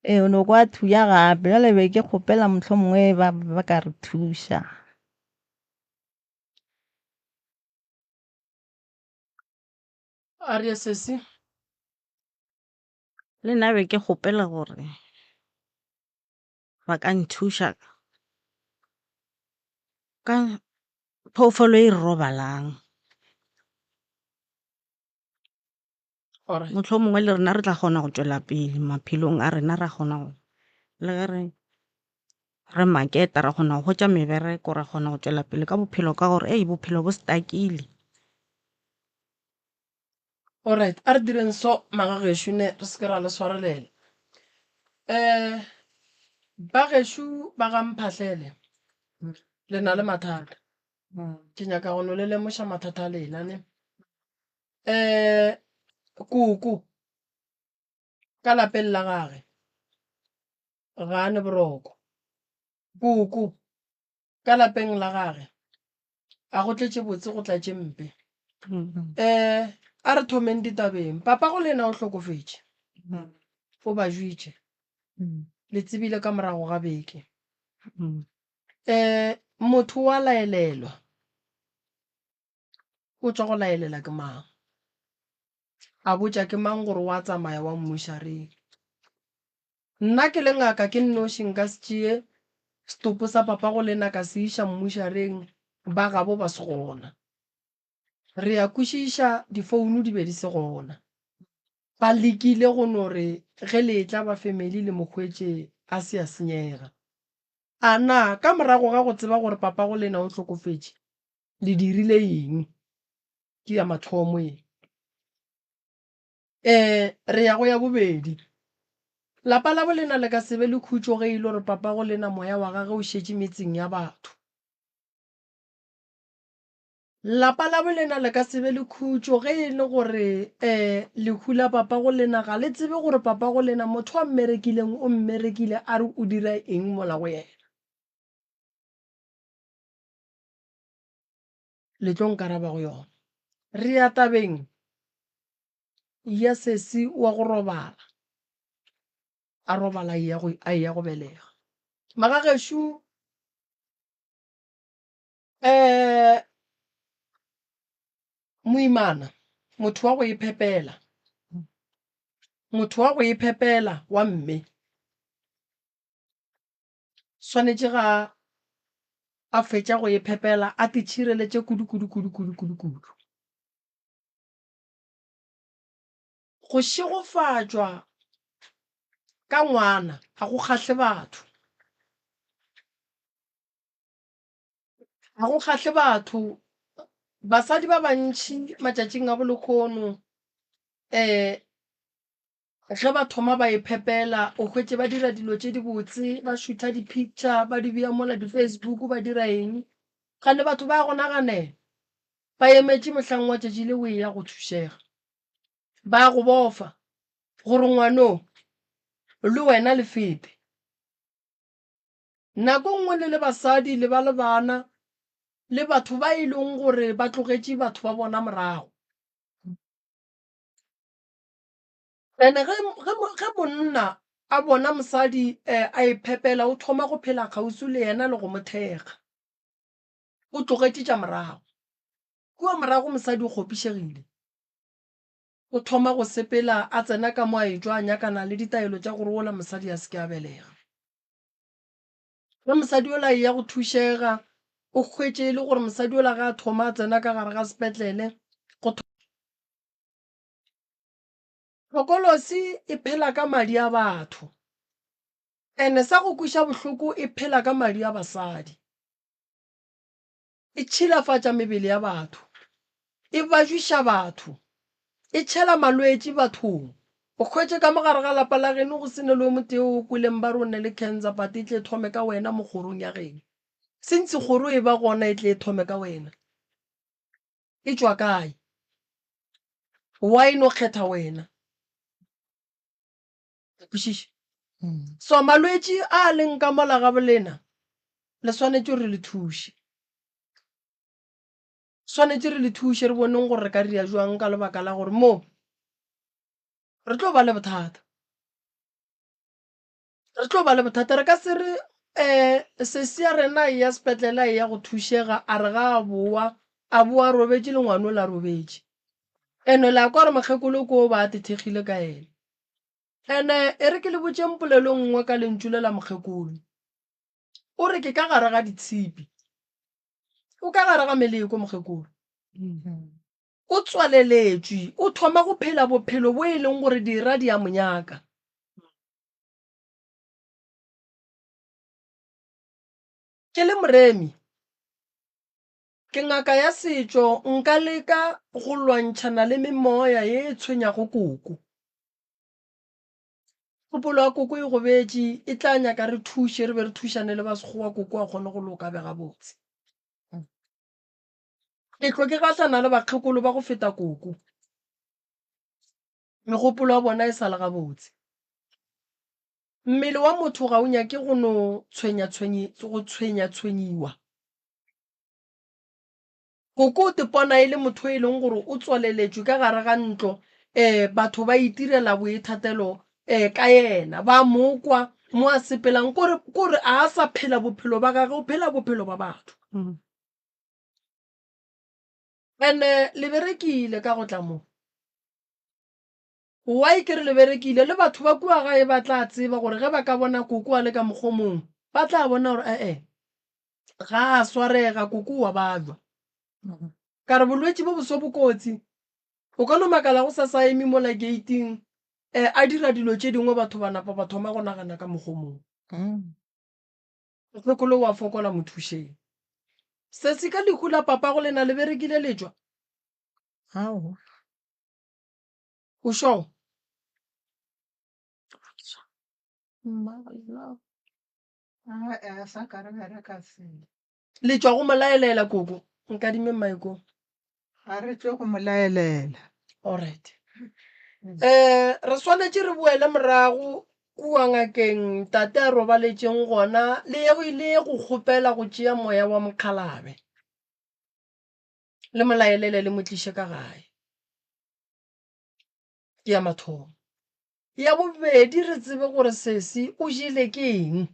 Ee, o no kwa thuya gape bjale be ke kgopela mohlomongwe ba ba ka re thuša. A re sesi. Le nna be ke kgopela gore ba ka nthuša ka phoofolo e robalang. Alright. Mohlomongwe le rena re tla kgona go tšwela pele maphelong a rena ra kgona go le ge re re maketa ra kgona go hwetša mebereko ra kgona go tšwela pele ka bophelo ka gore ei bophelo bo stuckile. Alright, a re direng so magagešo ne re se ke ra le swarelela. Um bagešo ba ga Mphahlele le na le mathata. Ke nyaka go no le lemoša mathata a lena ne. Um koko ka lapeng la gage ga a ne boroko, koko ka lapeng la gage a go tletše botse go tla tše mpe. Um a re thomeng ditabeng, papago le yena o hlokofetše, o ba jwitše, le tsebile ka morago ga beke. Um motho wa laelelwa. O tšwa go laelela ke mang? A botša ke mang gore wa tsamaya wa mmušareng. Nna ke le ngaka ke nnoši nka se tšee setopo sa papago lena ka se iša mmušareng ba gabo ba se gona. Re a kwešiša difouno di be di se gona. Ba lekile go no re ge le etla ba family le mo hwetše a se a senyega. A na ka morago ga go tseba gore papago lena o hlokofetše le dirile eng? Ke ya mathomo ye. Ee, re ya go ya bobedi. Lapa labo lena le ka se be le khutšo ge e le gore papago lena moya wa gagwe o šetše metseng ya batho. Lapa labo lena le ka se be le khutšo ge e le gore um lehu la papago lena ga le tsebe gore papago lena motho a mmerekileng o mmerekile a re o dira eng mola go yena. Le tlo nkaraba go yona. Re ya tabeng ya sesi wa go robala, a robala a eya go belega. Magagešo um moimana, motho wa go iphepela, motho wa go iphepela wa mme, swanetše ga a fetša go iphepela a titšhireletše kudu kudu kudu kudu kudu kudu. Go šegofatšwa ka ngwana ga go kgahle batho. Ga go kgahle batho. Basadi ba bantši matšatšing a bolehono um ge ba thoma ba iphepela o hwetše ba dira dilo tše dibotse, ba šutha di-picture ba di bea mola di-Facebook ba dira eng. Kgane batho ba go naganela, ba emetše mohlang wa tšatši le o eya go thušega. Ba go bofa gore ngwano le wena le fete. Nako nngwe le le basadi le ba le bana le batho ba e leng gore ba tlogetše batho ba bona morago. Ene ge, ge, ge monna a bona mosadi eh, a iphepela o thoma go phela kgauswi le yena le go mo thekga. O tlogetše tša morago. Kua morago mosadi o kgopišegile. O thoma go sepela a tsena ka mo a etšwa a nyakana le ditaelo tša gore wola mosadi a se ke a belega. Ge mosadi yola a eya go thušega, o hwetše e le gore mosadi yola ge a thoma a tsena ka gare ga sepetlele, go Tlokolosi e phela ka madi a batho. Ene sa go kweša bohloko e phela ka madi a basadi. E tšhilafatša mebele ya batho. E bajwiša batho. E tšhela malwetši bathong. O hwetše ka mo gare ga lapa la geno go se ne le o motee o kweleng ba re o ne le cancer but e tle e thome ka wena mo kgorong ya geno. Since kgoro e ba gona e tle e thome ka wena. E tšwa kae? Why no kgetha wena? Kwešiša? So malwetši a a leng ka mola ga bolena le swanetše gore le thuše. Swanetše re le thuše re boneng gore re ka dira jwang ka lebaka la gore mo re tlo ba le bothata. Re tlo ba le bothata re ka se re um sesi ya rena e ya sepetlele a eya go thušega a re ga a boa a boa a robetše le ngwana o la robetše. Ene la kwa gore mokgekolo ko ba a tethegile ka ena. Ene e re ke le botšeng polelo nngwe ka lentšu le la mokgekolo. O re ke ka gare ga ditshipi. O ka gare ga meleko mokgekolo. O tswaleletšwe, o thoma go phela bophelo bo e leng gore dira di a mo nyaka. Ke le moremi, ke ngaka ya setšo nka leka go lwantšhana le memoya ye e tshwenyago koko. Kgopolo ya koko e gobetše, e tla nyaka re thuše re be re thušane le ba Sekgowa koko a kgone go loka a be gabotse. Ke tlo ke gahlana le bakgekolo ba go feta koko. Megopolo ya bona e sa le gabotse. Mmele wa motho ga o nyake go no go tshwenya-tshwenyiwa. Koko o tepona e le motho e leng gore o tswaleletšwe ka gare ga ntlo, um batho ba itirela boithatelo um ka yena, ba mo kwa mo a sepelang, kore kore a sa phela bophelo ba gage, o phela bophelo ba batho. And-e le berekile ka go tla mo. Why ke re le berekile? Le batho ba kua gae ba tla tseba gore ge ba ka bona koko a le ka mokgwa o mongwe, ba tla bona gore e-e, ga a swarega, koko wa babja. Ka re bolwetši bo boso bo kotsi. O ka no makala go sa sa eme mola gate-ing um a dira dilo tše dingwe batho ba napa ba thoma go nagana ka mokgwa o mongwe. Mokgekolo wa fokola mo thušeng. Sesi ka lehu la papago lena le berekile le tšwa? Aowa. O sure? A sa ka re bereka selo. Le tšwa go mo laelela koko? Nkadime maiko. Ga re tšwe go mo laelela. Alright. Eh, re swanetše re boele morago kua ngakeng tate a robaletšeng gona le ye go ile go kgopela go tšea moya wa mokgalabe. Le mo laelele le mo tliše ka gae. Ke ya mathomo. Ya bobedi re tsebe gore sesi o jele ke eng.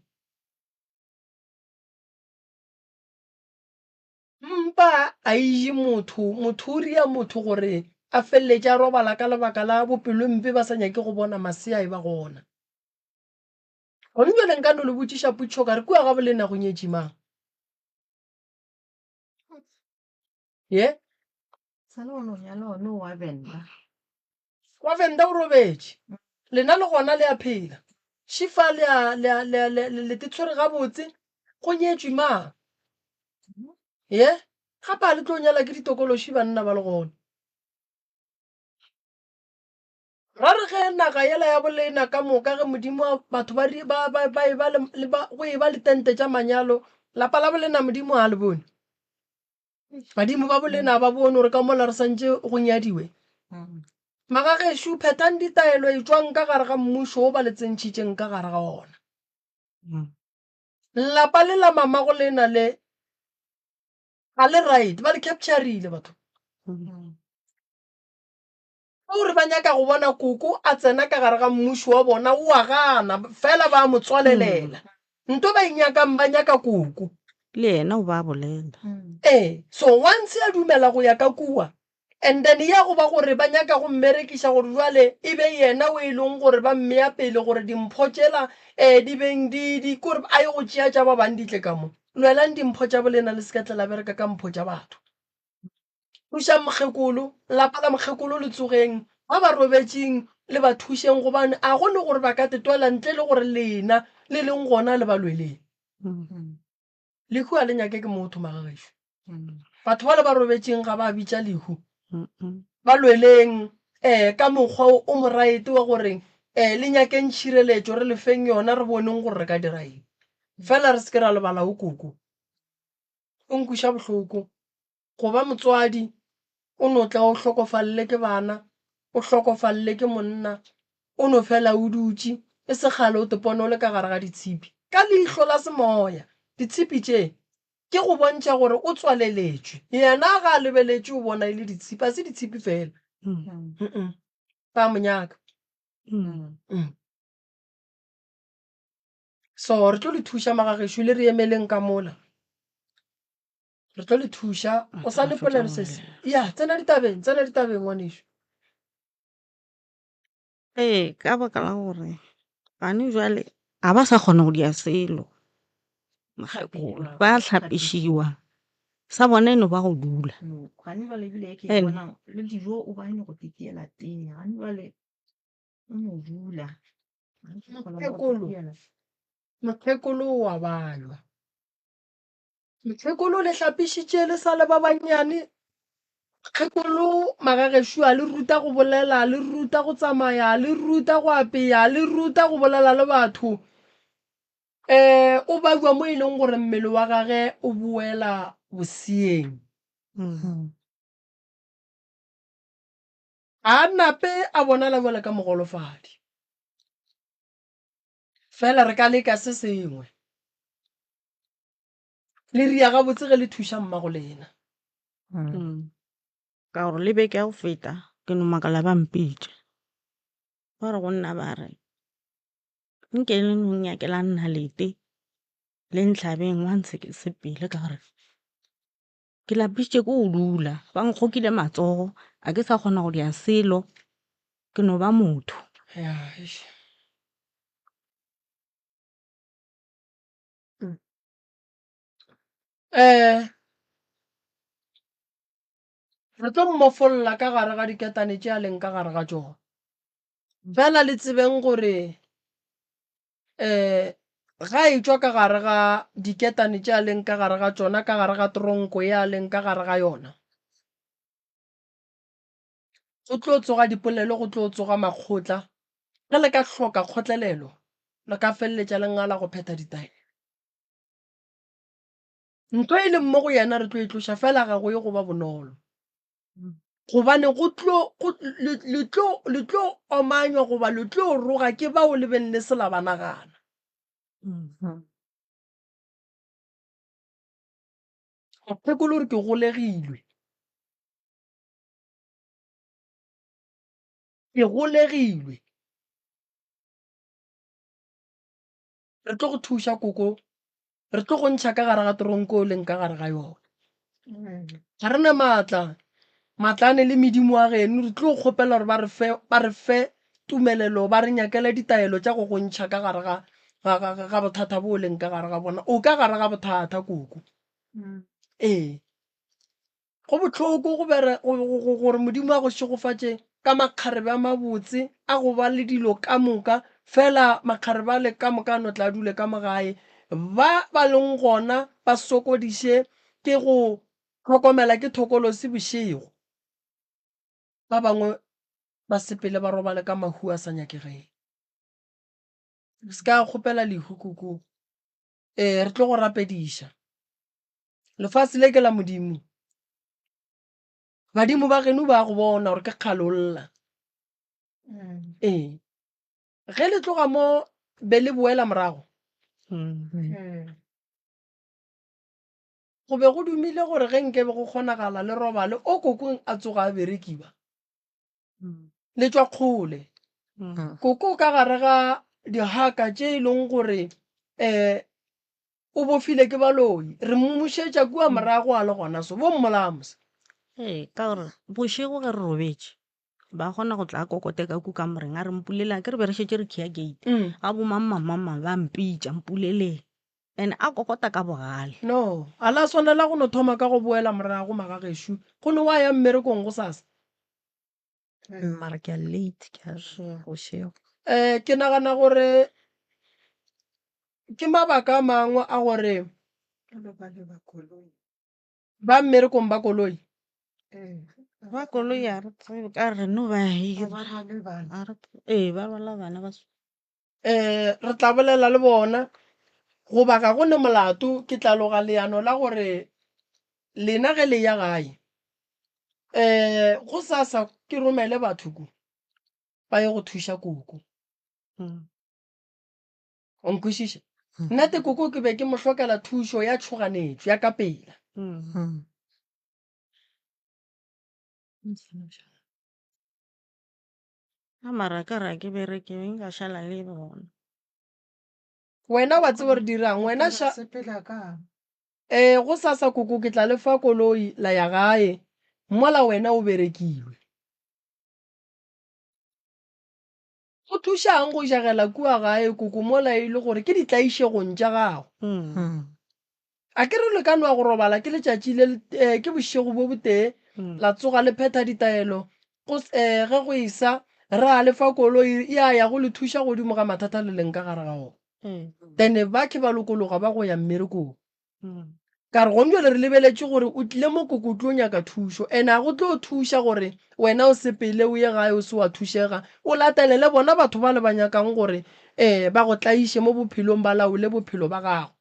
Mpa a e je motho, motho o ria motho gore a feleletše a robala ka lebaka la bopelompe ba sa nyake go bona masea e ba gona. Gone bjale nka no le botšiša potšišo ka re kua ga bolena go nyetše mang? Ye? Sa le gona o nyala one wa Venda. Wa Venda o robetše. Lena le gona le a phela. Šifa le a, le a, le a, le, le, le te tshwere gabotse. Go nyetšwe mang? Ye? Gape a le tlo nyala ke ditokološi banna ba le gona. Ra re ge naga yela ya bolena ka moka ge Modimo a batho ba, ba, ba, ba eba le, le ba, go eba le tente tša manyalo, lapa la bolena Modimo a le bone. Badimo ba bolena ba bone gore ka mola re santše go nyadiwe. Magagešo, phethang ditaelo etšwang ka gare ga mmušo wo ba le tsentšhitšeng ka gare ga ona. Lapa le la mamago lena le ga le right, ba le capturile batho. Ke gore ba nyaka go bona koko a tsena ka gare ga mmušo wa bona, o a gana, fela ba a mo tswalelela. Nto ba e nyakang, ba nyaka koko. Le yena o ba bolela. Ee, so once a dumela go ya ka kua, and then ya go ba gore ba nyaka go mmerekiša gore jwale e be yena o e leng gore ba mmea pele gore dimpho tšela um di beng di, di, kore a ye go tšea tša ba bang di tle ka mo. Lwelang dimpho tša bolena le se ka tla la bereka ka mpho tša batho. Thušang mokgekolo, lapa la mokgekolo le tsogeng, ba ba robetšeng le ba thušeng gobane a go ne gore ba ka tetwela ntle le gore lena le leng gona le ba lweleng. Lehu a le nyake ke motho magagešo. Batho ba le ba robetšeng ga ba bitša lehu. Ba lweleng um ka mokgwa o moraete wa gore um le nyakeng tšhireletšo re le feng yona re boneng gore re ka dira eng. Fela re se ke ra lebala o koko. O nkweša bohloko. Go ba motswadi o no tla o hlokofalele ke bana, o hlokofalele ke monna, o no fela o dutše, e se kgale o tepone o le ka gare ga ditshipi. Ka leihlo la semoya, ditshipi tše ke go bontšha gore o tswaleletšwe. Yena ga a lebeletše o bona e le ditshipi, a se ditshipi fela. Ba mo nyaka. So re tlo le thuša magagešo le re emeleng ka mola. Re tlo le thuša. O sa le polelo sesi. Ya, tsena ditabeng, tsena ditabeng ngwanešu. Ee, ka baka la gore gane jwale ga ba sa kgona go dia selo mokgekolo ba hlapišiwa sa bona e no ba go dula. Gane jwale ebile ke bona le dijo o ba nyoko titiela tee gane jwale o no dula. Mokgekolo, mokgekolo o a balwa. Mokgekolo le hlapišitše le sa le ba bannyane. Mokgekolo magagešo a le ruta go bolela, le ruta go tsamaya, le ruta go apeya, le ruta go bolela le batho. Um o babja mo e leng gore mmele wa gage o boela boseeng. A nape a bonala bjalo ka mogolofadi. Fela re ka leka se sengwe. Le ria gabotse ge le thuša mmago lena. Ka gore le beke ya go feta ke no makala ba mpitša. Ba re go nna ba re nke le no nyakela nnalete le ntlhabeng once ke sepele ka gore ke lapišitše ke go dula ba nkgokile matsogo a ke sa kgona go dia selo. Ke no ba motho. Ya, eish. Mm. Eh, re tlo mmofolla ka gare ga diketane tše a leng ka gare ga tšona. Fela le tsebeng gore um ga e tšwa ka gare ga diketane tše a leng ka gare ga tšona, ka gare ga tronko ye a leng ka gare ga yona, go tlo tsoga dipolelo, go tlo tsoga makgotla. Ge le ka hloka kgotlelelo, le ka feleletša le ngala go phetha ditaelo. Ntho e leng mo go yena re tlo e tloša, fela ga go ye go ba bonolo. Gobane go tlo, go, le, le tlo, le tlo omanywa goba le tlo roga ke bao le beng le se la ba nagana. Mokgekolo o re ke golegilwe. Ke golegilwe. Re tlo go thuša koko, re tlo go ntšha ka gare ga toronko o leng ka gare ga yona. Ga re na maatla, matlane le medimo wa geno, re tlo kgopela gore ba re fe, ba re fe tumelelo, ba re nyakele ditaelo tša go go ntšha ka gare ga, ga, ga, ga bothata bo o leng ka gare ga bona. O ka gare ga bothata koko. Ee. Go bohloko go bere, go, go, go, gore Modimo a go šegofatše ka makgarebe a mabotse a go ba le dilo ka moka, fela makgarebe ale ka moka a no tla a dule ka mo gae. Ba ba leng gona ba sokodiše ke go hlokomela ke thokolosi bošego. Ba bangwe ba sepele ba robale ka mahu a sa nyakegeng. Se ka kgopela lehu koko. Ee, re tlo go rapediša. Lefase le ke la Modimo. Badimo ba geno ba go bona gore ke kgale o lla. Ee. Ge le tloga mo be le boela morago. Go be go dumile gore ge nke be go kgonagala le robale o kokong a tsoga a berekiwa. Le tšwa kgole. Koko ka gare ga dihaka tše e leng gore um o bofile ke baloi, re mmušetša kua morago a le gona so, bo mmolaya mos. Ee, ka gore bošego ge re robetše ba kgona go tla a kokote ka ku kamoreng a re mpulele, akere be re šetše re khiya gate, a bo mang mang mang mang ba mpitša mpuleleng, and a kokota ka bogale. No, a la swanela go no thoma ka go boela morago magagešo, go no wa ya mmerekong gosasa. Mara ke a late, ke a bošego. Um ke nagana gore ke mabaka a mangwe a gore ba mmerekong ba koloi. Ba koloi a re tsebe ka re no ba hira. Ee, ba rwala bana ba. Um re tla bolela le bona goba ga go ne molato ke tla loga leano la gore lena ge le ya gae um gosasa ke romele batho ko ba ye go thuša koko. O nkwešiša? Nnete koko ke be ke mo hlokela thušo ya tšhoganetšo ya ka pela. A mara ka re a ke bereke nka šala le bona. Wena wa tseba re dirang wena ša Ee, gosasa koko ke tla le fa koloi la ya gae mola wena o berekilwe. Go thušang go jagela kua gae koko mola e le gore ke ditlaišegong tša gago? A ke re le ka nwa go robala ke letšatši le ke bošego bo botee la tsoga le phetha ditaelo go ge go esa ra le fa koloi ya ya go le thuša godimo ga mathata le leng ka gare ga ona. Then ba ke ba lokologa ba go ya mmerekong. Ka re gone jwale re lebeletše gore o tlile mo koko o tlo nyaka thušo and a go tlo thuša gore wena o sepele o ye gae o se wa thušega o latelele bona batho ba le ba nyakang gore um ba go tlaiše mo bophelong ba laole bophelo ba gago.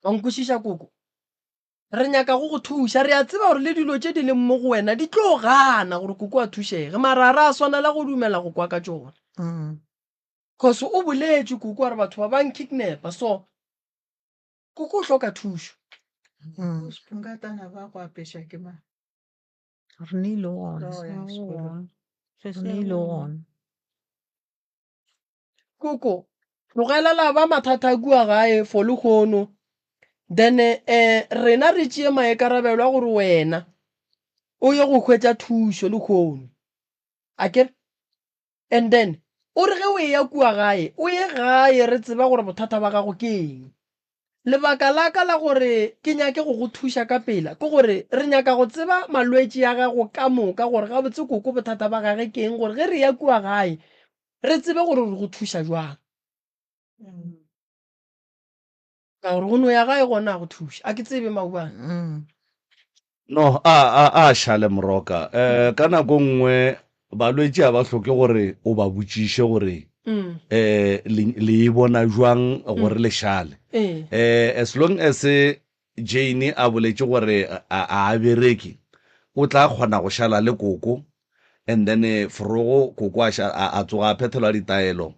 Wa nkwešiša koko? Re nyaka go go thuša. Re a tseba gore le dilo tše di leng mo go wena di tlo gana gore koko a thušege, mara ga ra swanela go dumela go kwa ka tšona. Cause o boletše koko a re batho ba ba nkidnapa, so koko o hloka thušo. Nkatana ba go apeša ke mang? Re neile gona. Re neile gona. Koko, tlogela la ba mathata a kua gae for lehono. Then eh rena re tšee maikarabelo a gore wena o ye go hwetša thušo lehono. Akere? And then o re ge o eya kua gae, o ye gae re tseba gore bothata ba gago ke eng. Lebaka la ka la gore ke nyake go go thuša ka pela ke gore re nyaka go tseba malwetši a gago ka moka gore gabotse koko bothata ba gage ke eng gore ge re eya kua gae re tsebe gore re go thuša jwang. Ka gore go no ya gae gona go thuša. A ke tsebe maubane. Mm. No, a a a šale moroka. Eh ka nako nngwe balwetši a ba hloke gore o ba botšiše gore Mm. eh le le e bona jwang gore le šale. Ee. Eh as long as Jane a boletše gore a a bereke, o tla kgona go šala le koko and then forogo koko a a tsoga a phethelwa ditaelo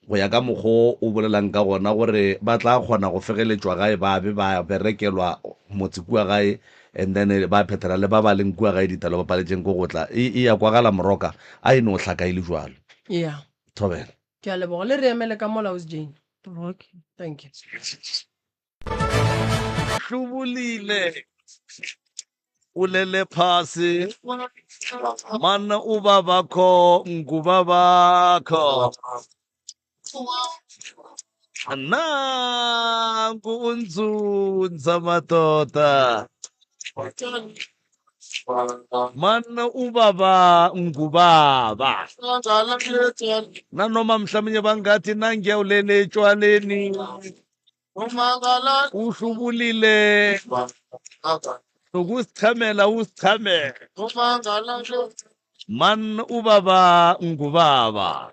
go ya ka mokgo o bolelang ka gona gore ba tla kgona go fegeletšwa gae ba be ba berekelwa motse kua gae and then ba phethela le ba ba leng kua gae ditaelo ba paletšeng ko go tla. E e ya kwagala moroka a e no hlaka e le jwalo. Yeah. Thobela. Ke a leboga. Le re emele ka mola, Ausi Jane. Okay. Thank you. Hlobolile o lele phase mana o babakho ngubabakho nangu unzunza madoda mana ubaba ngubaba nanoma mhlamunye bangathi nangiya ulele etshwaleni O hlobulile ukusichamela usichamela man ubaba ngubaba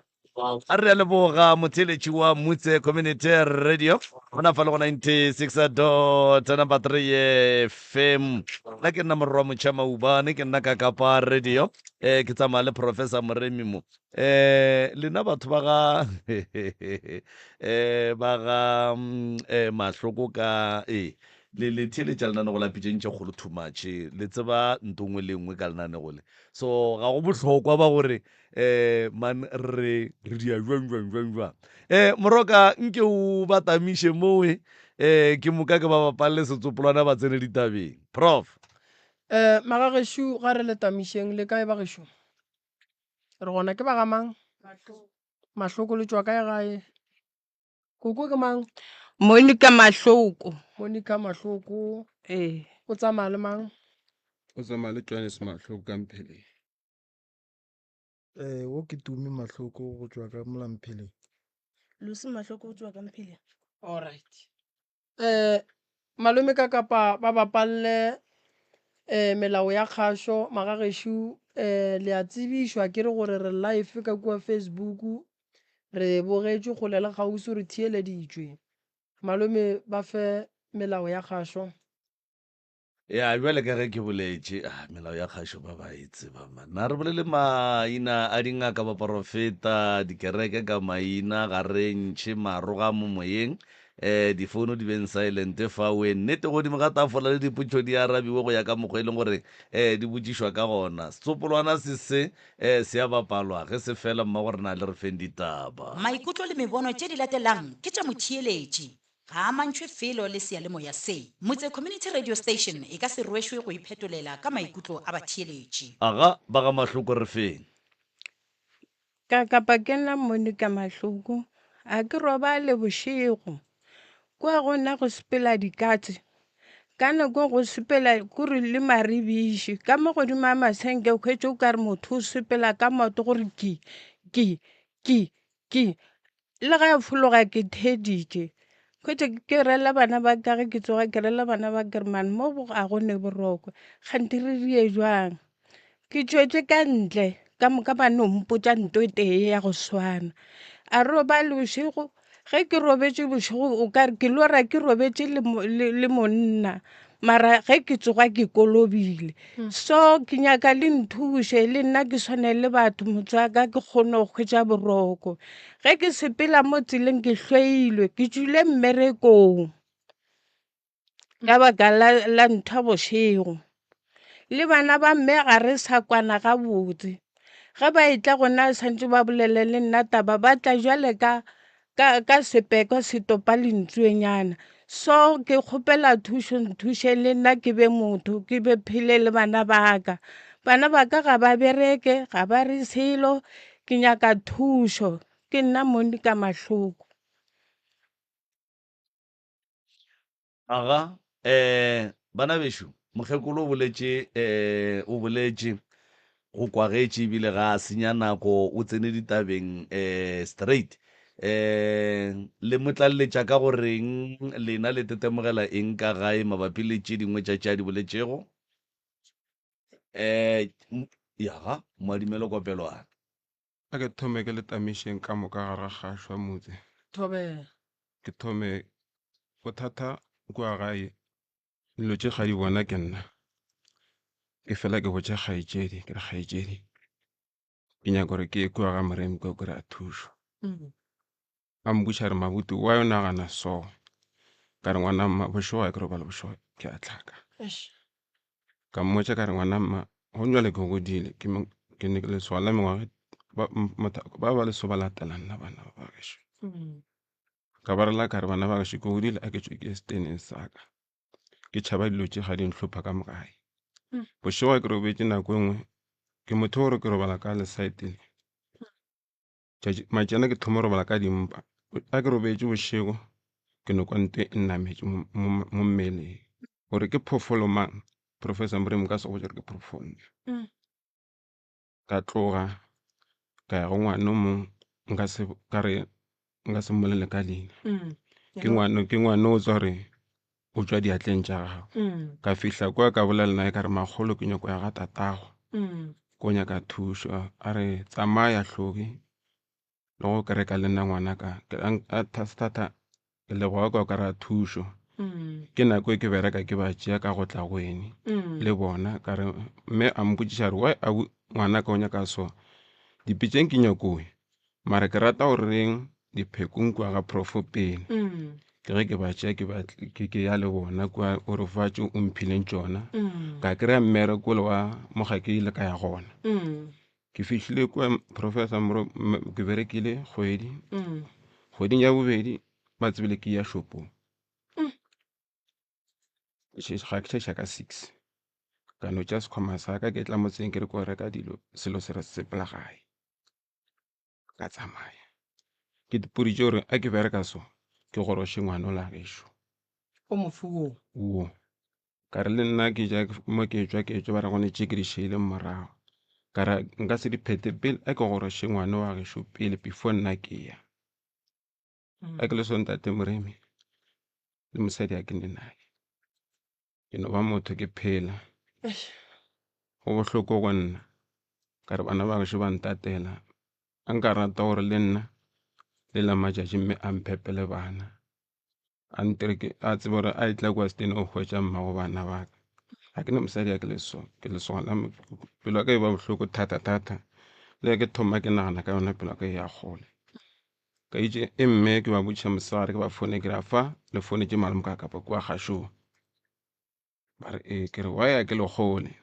a re a leboga motheeletši wa mutse community radio gona fa le go 96 dot number 3 fm nna ke nna morwa motšha maubane ke nna ka kapa radio um ke tsamaya le professor moremi mo Eh, lena batho ba ga eh ba ga mm, eh mahloko ka eh le le theeletša lenanego la pitšeng tše kgolo too much le tseba nto nngwe le nngwe ka lenanego le so ga go bohlokwa ba gore eh man re re dia jwang jwang jwang jwang eh moroka nke o ba tamiše mowe eh ke moka ke ba bapalle setsopolwana ba tsene ditabeng prof Eh, magagešo ga re le tamišeng le kae bagešo? Re gona ke ba ga mang? Mahloko le tšwa kae gae? Koko ke mang? Monica Mahloko. Monica Mahloko. Ee. O tsamaya le mang? O tsamaya le Johannes Mahloko ka Mpheleng. Eh, wo ke Tumi Mahloko go tšwa ka Molampheleng. Lucy Mahloko go tšwa ka Mpheleng. All right. Eh, malome ka kapa ba bapalle eh, melao ya kgašo magagešo eh, le a tsebišwa ke re gore re live ka kua Facebook re bogetšwe kgole le kgauswi re theeleditšwe malome ba fe melao ya kgašo Ya, bjale ka ge ke boletše, ah, melao ya kgašo ba ba e tseba man. Na re bolele maina a dingaka, baporofeta, dikereke ka maina, ga re ntšhe maroga mo moyeng, eh, difouno di beng silent fawe, nnete godimo ga tafola le dipotšo di arabiwe go ya ka mokgwa e leng gore eh, di botšišwa ka gona. Setsopolwana se se eh, se a bapalwa, ge se fela mmago rena le re feng ditaba. Maikutlo le mebono tše di latelang ke tša motheeletši. Ga a amantšhwe felo le seyalemoya se. Motse Community Radio Station e ka se rwešwe go iphetolela ka maikutlo a batheeletši. Aga, ba ga Mahloko re feng? Ka kapa ke nna Monica Mahloko, a ke robale bošego. Kua go nna go sepela dikatse, ka nako go sepela kore le maribiši. Ka mo godimo ga masenke o hwetše o ka re motho o sepela ka maoto gore ki, ki, ki, ki. Le ge a fologa ke theeditše, hwetša ke rela bana ba ka ge ke tsoga ke rela bana ba ke re man mo ga go ne boroko kganthe re die jwang. Ke tšwetše ka ntle ka moka ba no mpotša nto e tee ya go swana, a re robale bošego ge ke robetše bošego o ka re ke lora ke robetše le monna mara ge ke tsoga ke kolobile. So ke nyaka le nthuše le nna ke swane le batho motse wa ka ke kgone go hwetša boroko. Ge ke sepela mo tseleng ke hloilwe ke tšwile mmerekong ka baka la ntho ya bošego. Le bana ba mme ga re sa kwana gabotse. Ge ba etla go nna santše ba bolele le nna taba ba tla bjale ka sepekwa se topa lentšwenyana. So ke kgopela thušo nthušeng le nna ke be motho ke be phele le bana ba ka. Bana ba ka ga ba bereke ga ba re selo ke nyaka thušo ke nna Monica Mahloko. Aga, eh, bana bešo, mokgekolo o boletše, eh, o boletše, go kwagetše ebile ga a senya nako, o tsene ditabeng, eh, straight. Eh, le mo tlaleletša ka go reng, lena le tetemogela eng ka gae mabapi le tše dingwe tša tše a di boletšego? Eh, yaga, moadimelo kopelwana. A ke thome ke le tamišeng ka moka gare ga gašo ya motse. Thobela. Ke thome bothata kua gae dilo tše ga di bona ke nna. Ke fela ke botša kgaetšedi ke re kgaetšedi ke nyaka gore ke ye kua ga Moremi kua kry-a thušo. A mpotša a re Mabuti why o nagana so? Ka re ngwana mma bošego ga ke robale bošego ke a hlaka. Ka mmotša ka re ngwana mma go jwale ke godile ke ke ne ke lesogana la mengwaga ba ba leso ba latela nna bana ba gešo. Ka ba rela ka re bana ba gešo ke godile a ke tšwe ke ye seteneng sa ka. Ke tšhaba dilo tše ga di nhlopha ka mo gae. Bošego ga ke robetše nako e nngwe ke motho gore ke robala ka lesaeteng le. Matšatši ke thoma go robala ka dimpa. Ga ke robetše bošego ke no kwa nto e nnametše mo mmeleng gore ke phoofolo mang, Professor Moremi nka se go botše gore ke phoofolo mang. Ka tloga ka ya go ngwana o mongwe nka se ka re nka se mmolele ka leina. Ke ngwana ke ngwana o tswa gore o tšwa diatleng tša gago. Ka fihla kwa ka bolela naye ka re makgolo ke nyako ya ga tatago ko nyaka thušo a re tsamaya hloki le go kereka le nna ngwanaka thata ke leboga ka kry-a thušo ke nako e ke bereka ke ba tšea ka go tla go ene le bona ka re mme a mpotšiša re why ngwanaka o nyaka so dipitšeng ke nyakoe mara ke rata gore reng diphekong kua ga profo pele ke ge ke ba tšea ke ba ke ke ya le bona kua o re fa tše o mphileng tšona ka kry-a mmereko le wa mo ga ke ile ka ya gona ke fihlile kua professor moro ke berekile kgwedi kgweding ya bobedi ba tsebile ke ya shopong ga ke tšhaiša ka 6 ka no tšea sekhwama sa ka ke tla motseng ke re ko reka dilo selo se re sepela gae ka tsamaya ke ipoditše gore a ke bereka so ke goroše ngwana o la gešo o mofe wo wo ka re le nna ke ja mo ke tšwa ke tšwa ba re gone tše ke di šeile morago ka re nka se di phete pele a ke goroše ngwana wa gešo pele before nna ke ya a ke le so ntate Moremi le mosadi a ke ne naye ke no ba motho ke phela go bohloko go nna ka re bana ba gešo ba ntatela a nka rata gore le nna le la matšatši mme a mphepele bana a ntere ke a tsebe gore a etla kua setene o hwetša mmago bana ba ka ga ke na mosadi a ke leso ke lesogana pelo ya ka e ba bohloko thata thata le ge ke thoma ke nagana ka yona pelo ya ka e ya kgole ka itše e mme ke ba botšiša mosegare ke ba fone ke ra fa le fone ke malome ka kapa kua gašong ba re ee ke re why a ke le kgole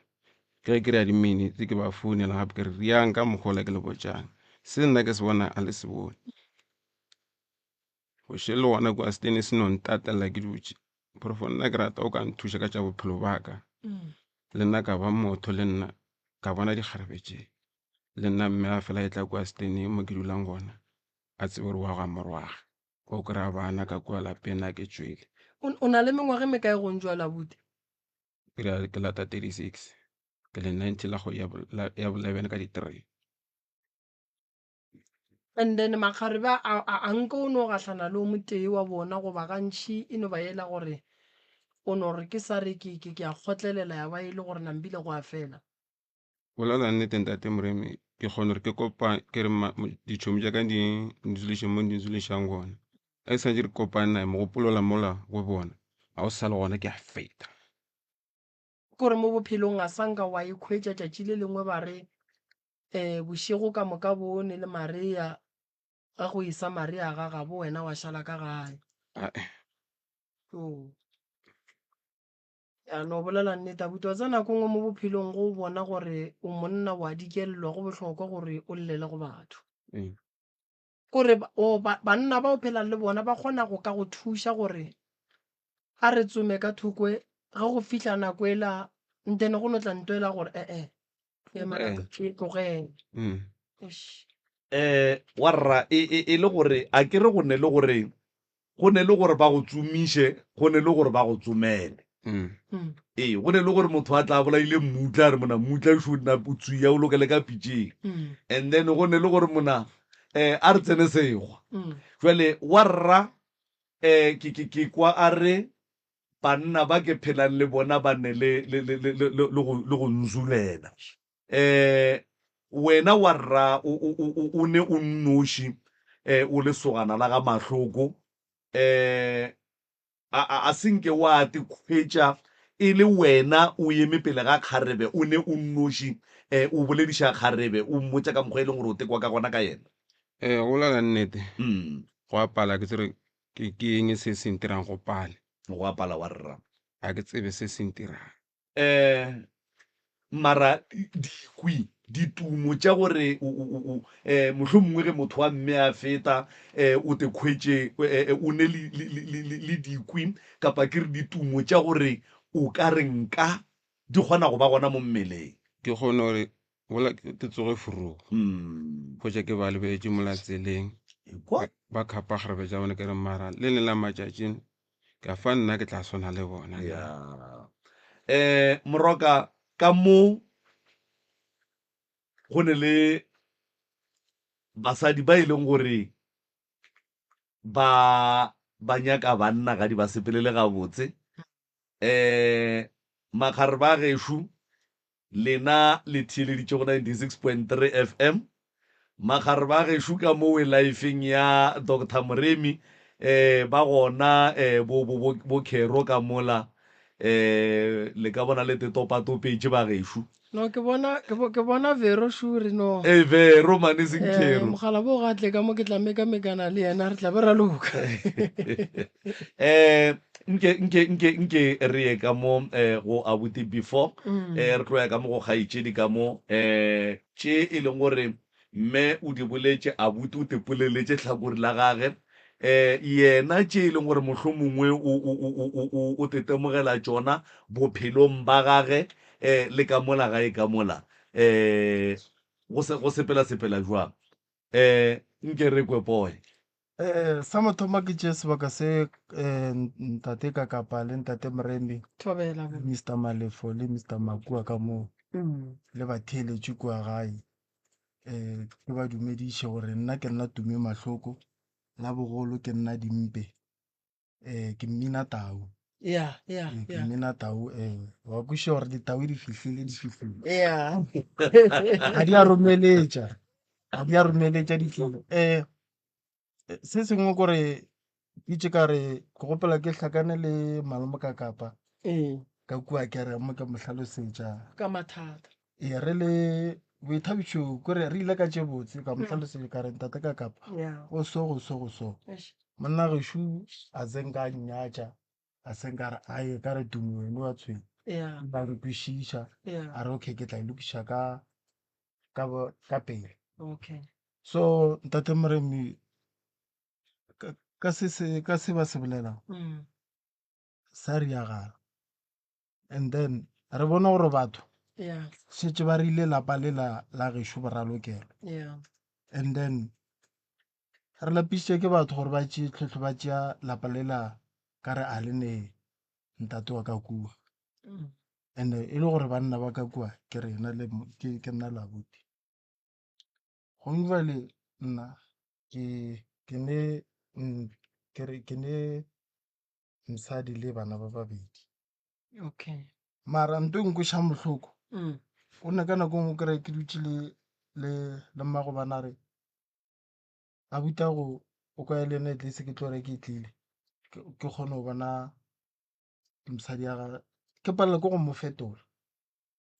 ke ge ke re ya di-minutes ke ba founela gape ke re riang ka mokgola ke le botšang se nna ke se bona a le se bone boše le gona kua setene se no ntatela ke dutše profo nna ke rata o ka nthuša ka tša bophelo ba ka le nna ka ba motho le nna ka bona dikgarebe tše le nna mme a fela e tla kua seteneng mo ke dulang gona a tsebe gore wa ga morwage o kry-a bana ka kua lapeng na ke tšwele O na le mengwaga e mekae go ntšwa labuti? Ke la ke lata 36 ke le 90 la go ya ya bo-11 ka di-3 And then makgarebe a a a nke o no gahlana le o motee wa bona goba gantši e no ba yela gore o no re ke sa re ke ke ke a kgotlelela ya ba e le gore nambile go a fela. Bolela nnete ntate Moremi, ke kgona gore ke kopa ke re ditšhomi tša ka di nduliše mo di ndulišang gona. Ge ke santše re kopane naye mogopolo ola mola go bona ga o sa le gona ke a feta. Ke gore mo bophelong ga sa nka wa ikhwetša tšatši le lengwe ba re um bošego ka moka bo ne le Maria ge go esa Maria ga gabo wena wa šala ka gae. Ae. Joo. Ya no bolela nnete abuti wa tseba nako nngwe mo bophelong go bona gore o monna wa dikellwa go bohlokwa gore o llele go batho. Ee. Kore o ba, banna ba o phelang le bona ba kgona go ka go thuša gore A re tsome ka thoko ge go fihla nako ela ntene go no tla nto ela gore ee ema Eh. ke tlogele. Mm. Eish. Eh, warra e, e, e le gore a ke re go ne le gore go ne le gore ba go tsomiše go ne le gore ba go tsomele. Mm. Mm. Ee, go ne le gore motho a tla bolaile mmutla a re mona mmutla šo nna o tswia o lokele ka pitšeng. Mm. And then go ne le gore mona eh a re tsene sekgwa. Mm. Jwale warra eh ke ke ke kwa a re banna ba ke phelang le bona ba ne le le le le le le go le go nzulela. Eh wena warra o o o o ne o nnoši eh o le sogana la ga Mahloko eh a a a se nke wa te khwetša e le wena o eme pele ga kgarebe o ne o nnoši eh o bolediša kgarebe o mmotša ka mokgwa e leng gore o tekwa ka gona ka yena. Eh, go bolela nnete, Mm. go a pala ke tsere ke ke eng se se ntirang go pale. Go a pala warra. Ga ke tsebe se se ntirang. Eh, mara dikwi, ditumo tša gore o, o, o, o, eh, mohlomongwe ge motho wa mme a feta, eh, o te khwetše, eh, eh, o ne le, le, le, le, le, le dikwi, kapa ke re ditumo tša gore o ka re nka di kgona go ba gona mo mmeleng. Ke kgone gore mola ke tsoge furung, Mm. hwetša ke ba lebeletše mola tseleng, Ekwa. ba khapa kgarebe tša bona, ke re mara le leng la matšatši ka fa nna ke tla swana le bona. Ya. Eh, Moroka, ka mo go ne le basadi ba e leng gore ba ba nyaka banna ga di ba sepelele gabotse. Eh, makgarebe a gešo Lena le theeleditše go 96.3 FM. Makgarebe a gešo ka mowe lifeng ya Doctor Moremi eh ba gona eh bo bo bo bo Khero ka mola eh le ka bona le te topatopetše ba gešo. No ke bona ke bo ke bona Vero sure no. Eh Vero mane seng Eh Khero. mogala bo ga tle ka mo ke tla mekamekana le yena re tla be ra loka. Eh Nke, nke, nke, nke re ye ka mo eh, go abuti before Mm. eh, re tlo ya ka mo go kgaetšedi ka mo eh, tše e leng gore mme o di boletše abuti o tepoleletše hlakore la gage eh, yena tše e leng gore mohlomongwe o, o, o, o, o, o, o tetemogela tšona bophelong ba gage eh, le ka mola gae ka mola eh, go se, go sepela sepela jwang eh, nke re kwe poe. Eh, sa mathomo ke tšee sebaka se eh, ntate Kakapa le ntate Moremi, Thobela bo. Mister Malefo le Mister Makua ka moo Mm. le batheeletši kua gae. Eh, ke ba dumediše gore nna ke nna Tumi Mahloko, la bogolo ke nna Dimpe. Eh, ke mmina tau. Yeah, yeah, Eh, ke yeah. mmina tau, eh, wa kwešiša gore ditau di fihlile, di fihlile. Yeah. Ga di a romeletša, ga di a romeletša di tlile. Eh, se sengwe kore ke itše ka re ke gopola ke hlakane le malome ka Kapa. Ee. Ka kua ke re mo ke mo hlalosetša. Ka mathata. Ee, re le boithabišo kore re ile ka tše botse ka mo Mm. hlalosetša ka re ntate ka Kapa. Yeah. Go so go so go so. Eish. Monna gešo a se nka a nnyatša, a se nka a re ae ka re Tumi wena wa tshwenya. Yeah. Ba nkwešiša, Yeah. a re okay ke tla e lokiša ka ka bo- ka pele. Okay. So ntate Moremi ka, ka se se ka se ba se bolelang Mm. sa riagala. And then re bone gore batho Yeah. šetše ba rile lapa le la la gešo boralokelo. Yeah. And then re lapišitše ke batho gore ba tšee tlhohlo ba tšea lapa le la ka re a le ne ntate wa ka kua. Mm. And e le gore banna ba ka kua ke rena le mo- ke ke nna le abuti. Gomme jwale nna ke ke ne ke re ke ne mosadi le bana ba babedi. Okay. Mara nto e nkweša bohloko. Mm. O ne ka nako e nngwe kry ke dutše le le le mmago bana re abuti a go o kwa le ena at least ke tlo re ke tlile ke ke kgone go bona mosadi ya gagwe ke palelwa ke go mo fetola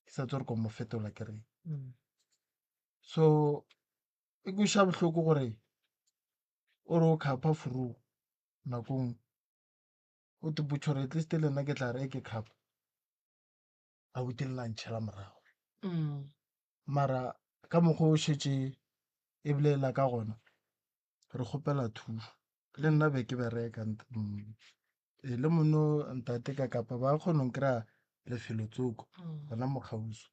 ke sa tsebe gore ko mo fetola ke reng. Mm. So e kweša bohloko gore o re o khapha furu nakong o te botša gore at least le nna ke tla re ke khapha abuti le nna ntšhela morago. Mm. Mara ka mokgwa o šetše e bolela ka gona re kgopela thušo le nna be ke bereka. Ee, le mono ntate ka kapa ba kgona go kry-a lefelo tsoko gona mo kgauswi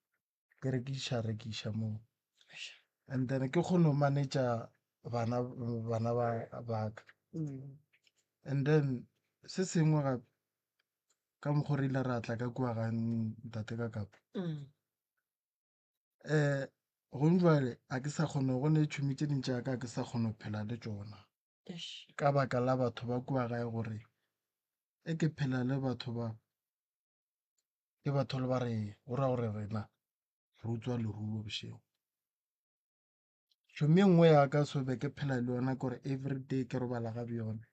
ke rekiša rekiša moo and then ke kgone go manage-a bana bana ba ba ka. And then se sengwe gape ka mokgo re ile ra tla ka kua ga ntate ka kapa gong jwale a ke sa kgona go ne tšhomi tše ding tša ka a ke sa kgona go phela le tšona. Ka baka la batho ba kua gae gore e ke phela le batho ba ke batho le ba re go ra gore rena re utswa leruo bošego. Tšhomi e nngwe ya ka so be ke phela le yona ke gore everyday ke robala ga bjona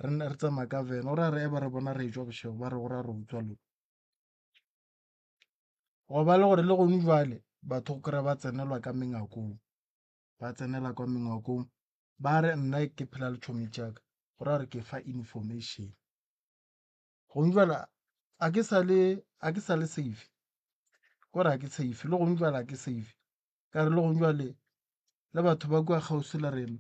re nna re tsamaya ka van go ra re e ba re bona re etšwa bošego ba re go ra re utswa leruo. Go ba le gore le gone jwale batho go kry-a ba tsenelwa ka mengakong ba tsenela kwa mengwakong ba re nna ke phela le tšhomi tša ka go ra gore ke fa information. Gong jwale a ke sa le a ke sa le safe kore a ke safe le gong jwale a ke safe ka re le gong jwale le batho ba kua kgauswi le rena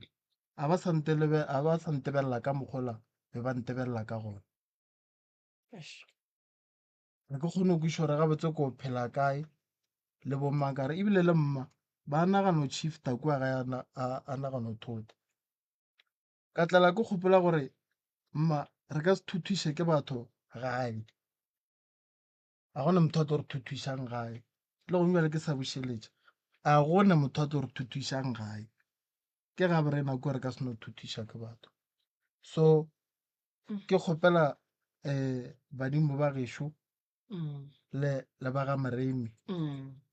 a ba sa a ba sa ntebelela ka mokgola be ba ntebelela ka gona. Ga ke kgone go kwešiša gore gabotse ko phela kae le bo mang ka re ebile le mma ba nagana go shifta kua gae a nagana go thota. Ka tlala ke gopola gore mma re ka se thuthuše ke batho gae, ga gona motho a tlo re thuthušang gae le gong bjale ke sa bušeletša a gona motho a tlo re thuthušang gae ke gabo rena kua re ka se no thuthuša ke batho. So ke kgopela um badimo ba gešo le le ba ga Moremi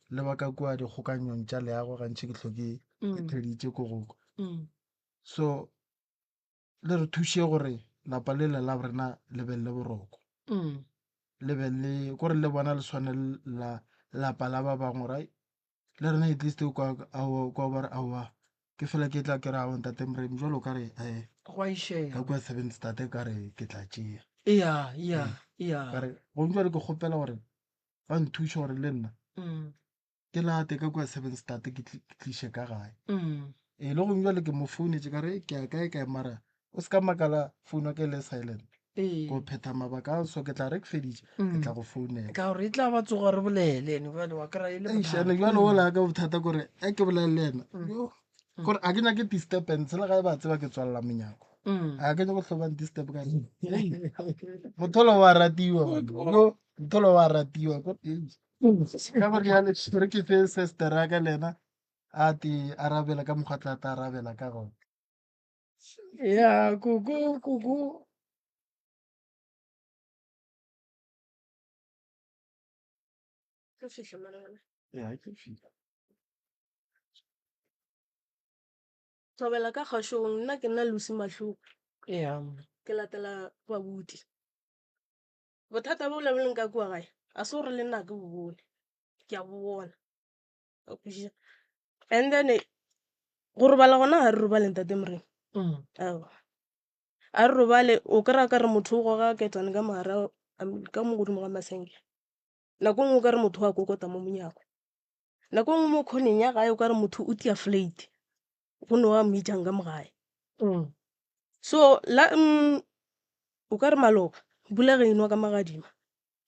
le ba ka kua dikgokanyong tša leago gantši ke hloke ke theditše ko go kwa. So le re thuše gore lapa le le la rena le be le boroko. Le be le kore le bona le swane la lapa la ba bangwe gore le rena at least kwa kwa ba re aowa ke fela ke tla ke re aowa ntate Moremi jwalo o ka re eh Go a išega. ka kua seven state ka re ke tla tšea Eya, eya, eya. ka re gong jwale ke kgopela gore ba nthuše gore le nna ke late ka kua seven state ke tliše ka gae ee le gong jwale ke mo founetše ka re ke ya kae kae mara o se ka makala founu ya ka e le silent Ee. go phetha mabaka a so ke tla re ke feditše ke tla go founela Ka gore e tla ba tsoga re bolele ene bjale wa kry-a e le Eish, bothata. ene jwale ola ka bothata kore e ke bolele le ena yo, kore a ke nyake disturbance le ga e ba tseba ke tswalela monyako a ke nyako hlobang disturb ka Hei, motho ola wa ratiwa man. Yo, motho ola wa ratiwa Ko- eish. ka gore jale gore ke fe sister ya ka le ena a te arabela ka mokgwa a tla tla arabela ka gona Ya, koko, koko. Ke fihla mara wena. Ya, ke fihla. Thobela ka kgašong, nna ke nna Lucy Mahloko. Ya. Ke latela babuti. Bothata bo le boleng ka kua gae, a se gore le nna ke bo bone. Ke a bo bona. Wa kwešiša? And then go robala gona ga re robale ntate Moremi. Aowa. A re robale o kry-a ka re motho o goga ketane ka mogare ka mo godimo ga masenke. Nako e nngwe o ka re motho wa kokota mo monyako. Nako e nngwe mo khoneng ya gae o ka re motho o tia flate go no wa mmitšang ka mo gae. So la o ka re maloba pula ge e nwa ka magadima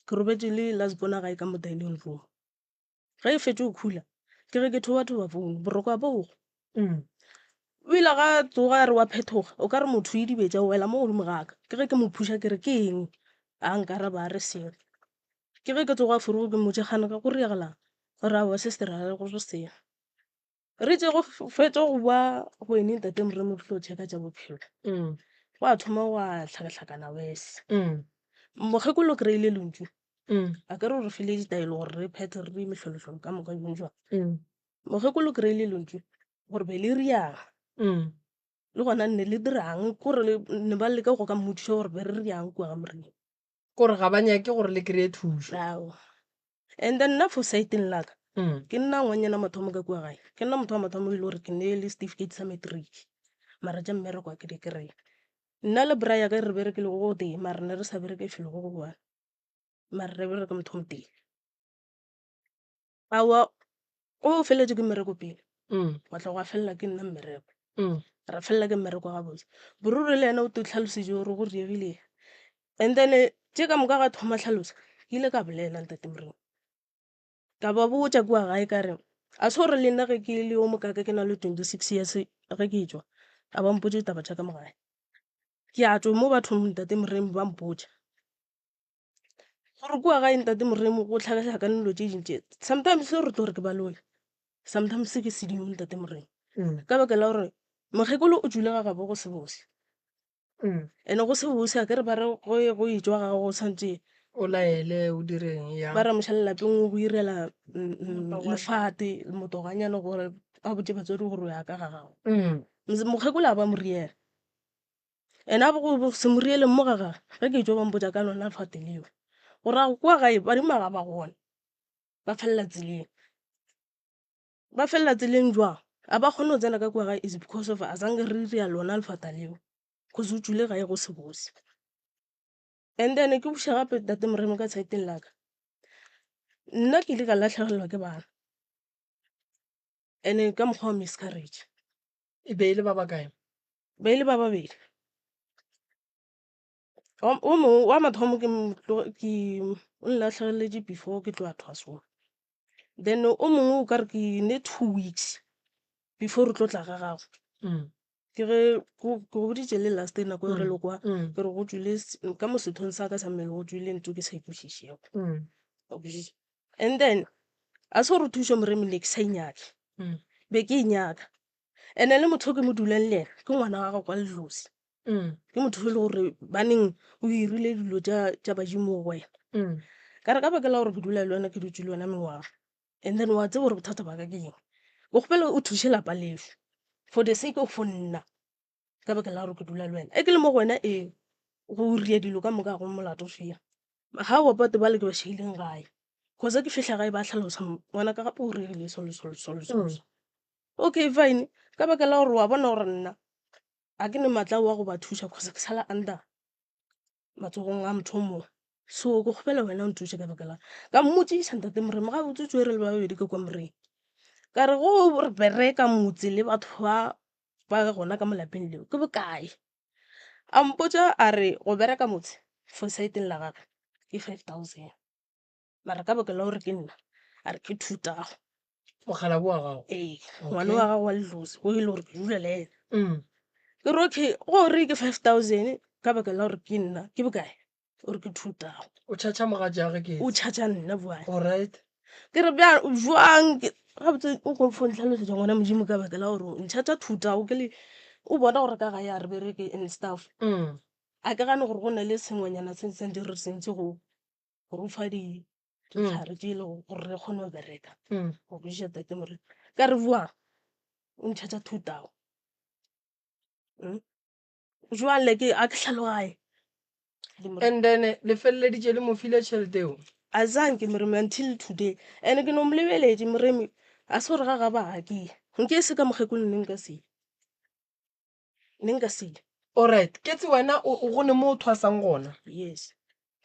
ke robetše le last born gae ka mo dining room. Ge e fetše go khula ke ge ke thoba-thoba founu boroko a bogo. O ile ga a tsoga a re wa phethoga o ka re motho o idibetše a wela mo godimo ga ka, ke ge ke mo phuša ke re ke eng a nkaraba a re selo. Ke ge ke tsoga forogo ke mmotša kgane go diragalang a re aowa sister ga go selo. Re itše go fetša go bua go ene ntate Moremi re tlo checka tša bophelo gwa thoma gwa hlakahlakana worse. Mokgekolo o kry-ile lentšu a ke re o re file ditaelo gore re phethe re dire mehlolohlolo ka moka jwang jwang. Mokgekolo o kry-ile lentšu gore be le riang le gona ne le dirang kore ne ba leka go ka mmotšiša gore be re riang kua ga Moremi. Kore ga ba nyake gore le kry-e thušo. Aowa. And then nna for side-eng la ka ke nna ngwanyana mathomo ka kua gae ke nna motho wa mathomo e le gore ke ne le certificate sa matric mara tša mmereko a ke di kry-e. Nna le bra ya ka re berekile go gotee mara ne re sa bereke felo go go one mara re bereka motho o motee. Aowa o feletše ke mmereko pele gwa tla gwa felela ke nna mmereko ra felela ke mmereko gabotse. Boruri le yena o tlo tlhalosetše gore go diregile eng. And then tše ka moka ga thoma hlalosa, ke ile ka bolela Ntate Morena. Ka ba botša kua gae ka re, a se gore le nna ge ke le yo mokaka ke na le 26 years ge ke tšwa, a ba mpotše ditaba tša ka mo gae. Ke a tšwa mo bathong Ntate Moremi ba mpotša. Gore kua gae Ntate Moremi go hlakahlakane dilo tše dintši. Sometimes re tlo re ke baloi, sometimes ke sedimo Ntate Moremi. Ka baka la gore mokgekolo o tšwile ga gabo go se bose. Ene go se bose akere ba re go go etšwa ga gago o swantše O laele o direng ya. Ba re mošale lapeng o go irela lefate motoganyana gore a botše batswadi gore o ya ka ga gago. Mokgekolo a ba mo riela. Ene a go se mo riele mo ga gage ge ke etšwa ba mpotša ka lona lefate leo. Go ra kwa gae badimo ga ba gona ba felela tseleng. Ba felela tseleng jwang? A ba kgone go tsena ka kua gae is because of a zange re ria lona lefata leo cause o tšwile gae go se bose. And then ke buša gape Tate Moremi ka saeteng la ka. Nna ke ile ka lahlegelwa ke bana and ka mokgwa wa miscarriage. E be e le ba bakae? Be e le ba babedi. O mongwe wa mathomo ke ke o nlahlegeletše before ke tloga thwasong. Then o mongwe o ka re ke ne 2 weeks before re tlo tla ga gago. Ke ge ke go boditše le last nako e re le kwa ke re go tšwile ka mo sethong sa ka sa mmele go tšwile ntho ke sa e kwešišego. Wa kwešiša? And then a se gore thušo Moremi ne ke sa e nyake, be ke e nyaka. And-e le motho o ke mo dulang le yena ke ngwana wa gago kwa Ledlosi. Ke motho e le gore baneng o irile dilo tša badimo go wena. Ka re ka baka la gore ke dula le wena ke dutše le wena mengwaga and then wa tseba gore bothata ba ka ke eng, ke kgopela o thuše lapa lešo for the sake of nna ka baka la gore ke dula le wena. E ke le mo go wena ee go ria dilo ka moka ga go molato fela. Ga o batho bale ke ba šeileng gae cause ke fihla gae ba hlalosa ngwana ka gape o rerile so le so le so le so. Okay fine ka baka la gore wa bona gore nna ga ke ne maatla wa go ba thuša cause ke sala under matsogong a motho o mongwe. So ke kgopela wena o nthuše ka baka la ka mmotšiša ntate Moremi gabotse tšwe re le ba babedi ka kwa Moremi. Ka re go re bereka motse le batho ba ba gona ka mo lapeng leo ke bokae? A mpotša a re go bereka motse for saeteng la gagwe ke 5000. Mara ka baka la gore ke nna a re ke thutago. Mokgalabje wa gago? Ee, ngwana wa gago wa Ledlozi o e le gore ke dula le ena. Ke re okay gore ke 5000 ka baka la gore ke nna ke bokae? O re ke thutago. O charge mogatšagwe ke? O charge nna bjale. Alright. Ke re bjang jwang gabotse o ko fo ntlhalosetša ngwana Modimo ka baka la gore o ncharge thutago ke le o bona gore ka gae a re bereke and stuff. A ke gane gore go na le sengwenyana se santse re sentse go go fa ditlhare tše e lego gore re kgone go bereka go kwešiša tate more ka re jwang o ntšhetša thutao jwang le ke a ke hlalogaye and then le feleleditše le mo file tšhelete eo a zanke moremi until today and ke no mo lebeletše moremi a se gore ga ga ba ga ke ye nke e se ka mokgekolo ne nka se ye ne nka se ye Alright, ketse wena o o go ne mo o thwasang gona. Yes.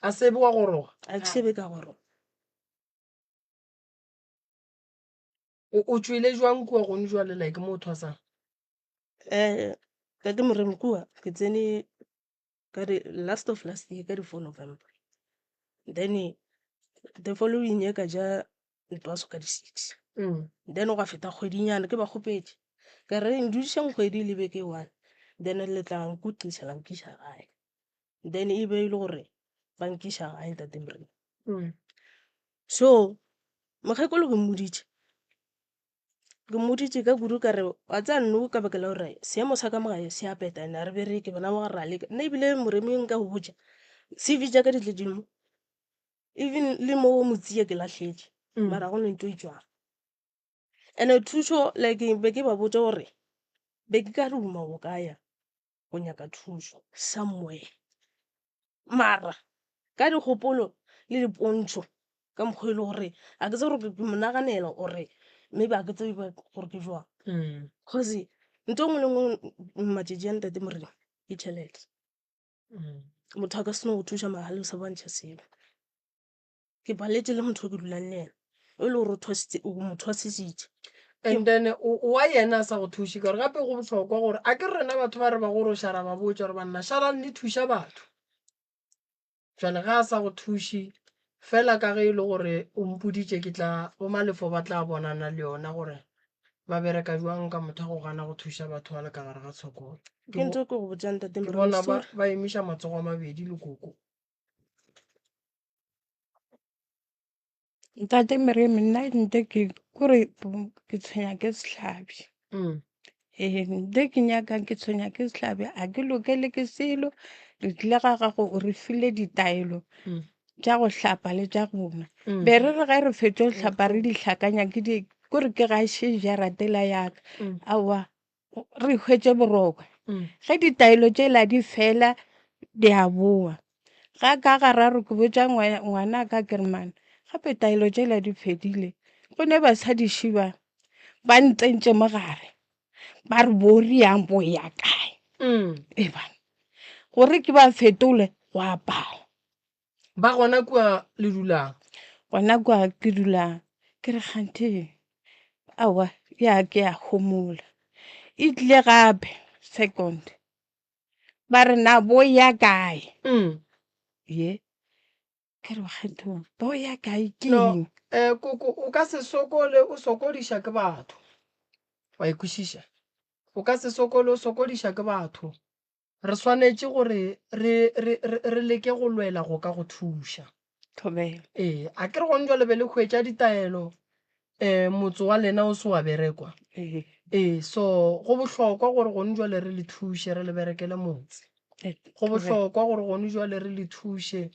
A se be wa goroga. A ke se be ka goroga. O o tšwele jwang kua gone jwale like mo o thwasang? Eh, Tate Moremi kua ke tsene ka di last of last year ka di 4 November. Then the following year ka ja ntwaso ka di 6. Then gwa feta kgwedinyana ke ba kgopetše ka re ndudišeng kgwedi le beke e one then le tla nkutlisa la nkiša gae. Then e be e le gore ba nkiša gae Ntate Moremi. So mokgekolo ke mmoditše Ke mmoditše ka kudu ka re wa tseba nno ka baka la gore seemo sa ka mo gae se a peta and ga re bereke bana ba re a leka. Nna ebile moremi nka go botša C_V tša ka di tletše mo even le mo Motsie ke lahletše mara ga go ne ntho e tšwang. And-e thušo like be ke ba botša gore be ke ka duma go ka ya go nyaka thušo somewhere mara ka dikgopolo le dipontšho ka mokgwa e le gore ga ke tsebe gore ke mo naganela or-e maybe ga ke tsebe gore ke jwang. Cause ntho e nngwe le nngwe matšatši a ntate Morena ke tšhelete. Motho a ka se no go thuša mahala o sa bontšha selo. Ke paletše le motho o ke dulang le yena o e le gore o thwasitse o mo thwasisitše. And then wa yena a sa go thuše ka gore gape go bohlokwa gore a ke rena batho ba re ba goroša ra ba botša gore banna šalang le thuša batho. Jwale ge a sa go thuše, fela ka ge e le gore o mpoditše ke tla, bo Malefo ba tla bonana le yona gore ba bereka jwang ka motho wa go gana go thuša batho ba le ka gare ga tshokolo. Ke ntse ke go botša ntate Ke bona ba, ba emiša matsogo a mabedi le koko. Ntate Moremi nna nte ke kore ke tshwenya ke sehlabi. Ee, nte ke nyakang ke tshwenya ke sehlabi a ke lokele ke selo re tlile ga gago o re file ditaelo tša go hlapa le tša go nwa. Be re re ge re fetša go hlapa re di hlakanya ke di kore ke gaše jaratela ya ka aowa re hwetše boroko. Ge ditaelo tšela di fela di a boa. Ga ka gararo ke botša ngwana ka ke re man gape taelo tšela di fedile go ne basadi šiba ba ntsentše mo gare ba re bo riang bo ya kae e bana gore ke ba fetole go apara Ba gona kua le dulang? Gona kua ke dulang. Ke re kganthe aowa ya ke ya homola. E tlile gape second ba re na bo ya kae? Ye ke re kganthe bo ya kae ke No, eng? koko o ka se sokole o sokodiša ke batho. Wa e kwešiša? O ka se sokole o sokodiša ke batho. Re swanetše gore re, re, re, re leke go lwela go ka go thuša. Thobela. Ee, a ke re gone jwale be le hwetša ditaelo um motse wa lena o se wa berekwa. Ee. Ee, so go bohlokwa gore gone jwale re le thuše re le berekele motse. Go bohlokwa gore gone jwale re le thuše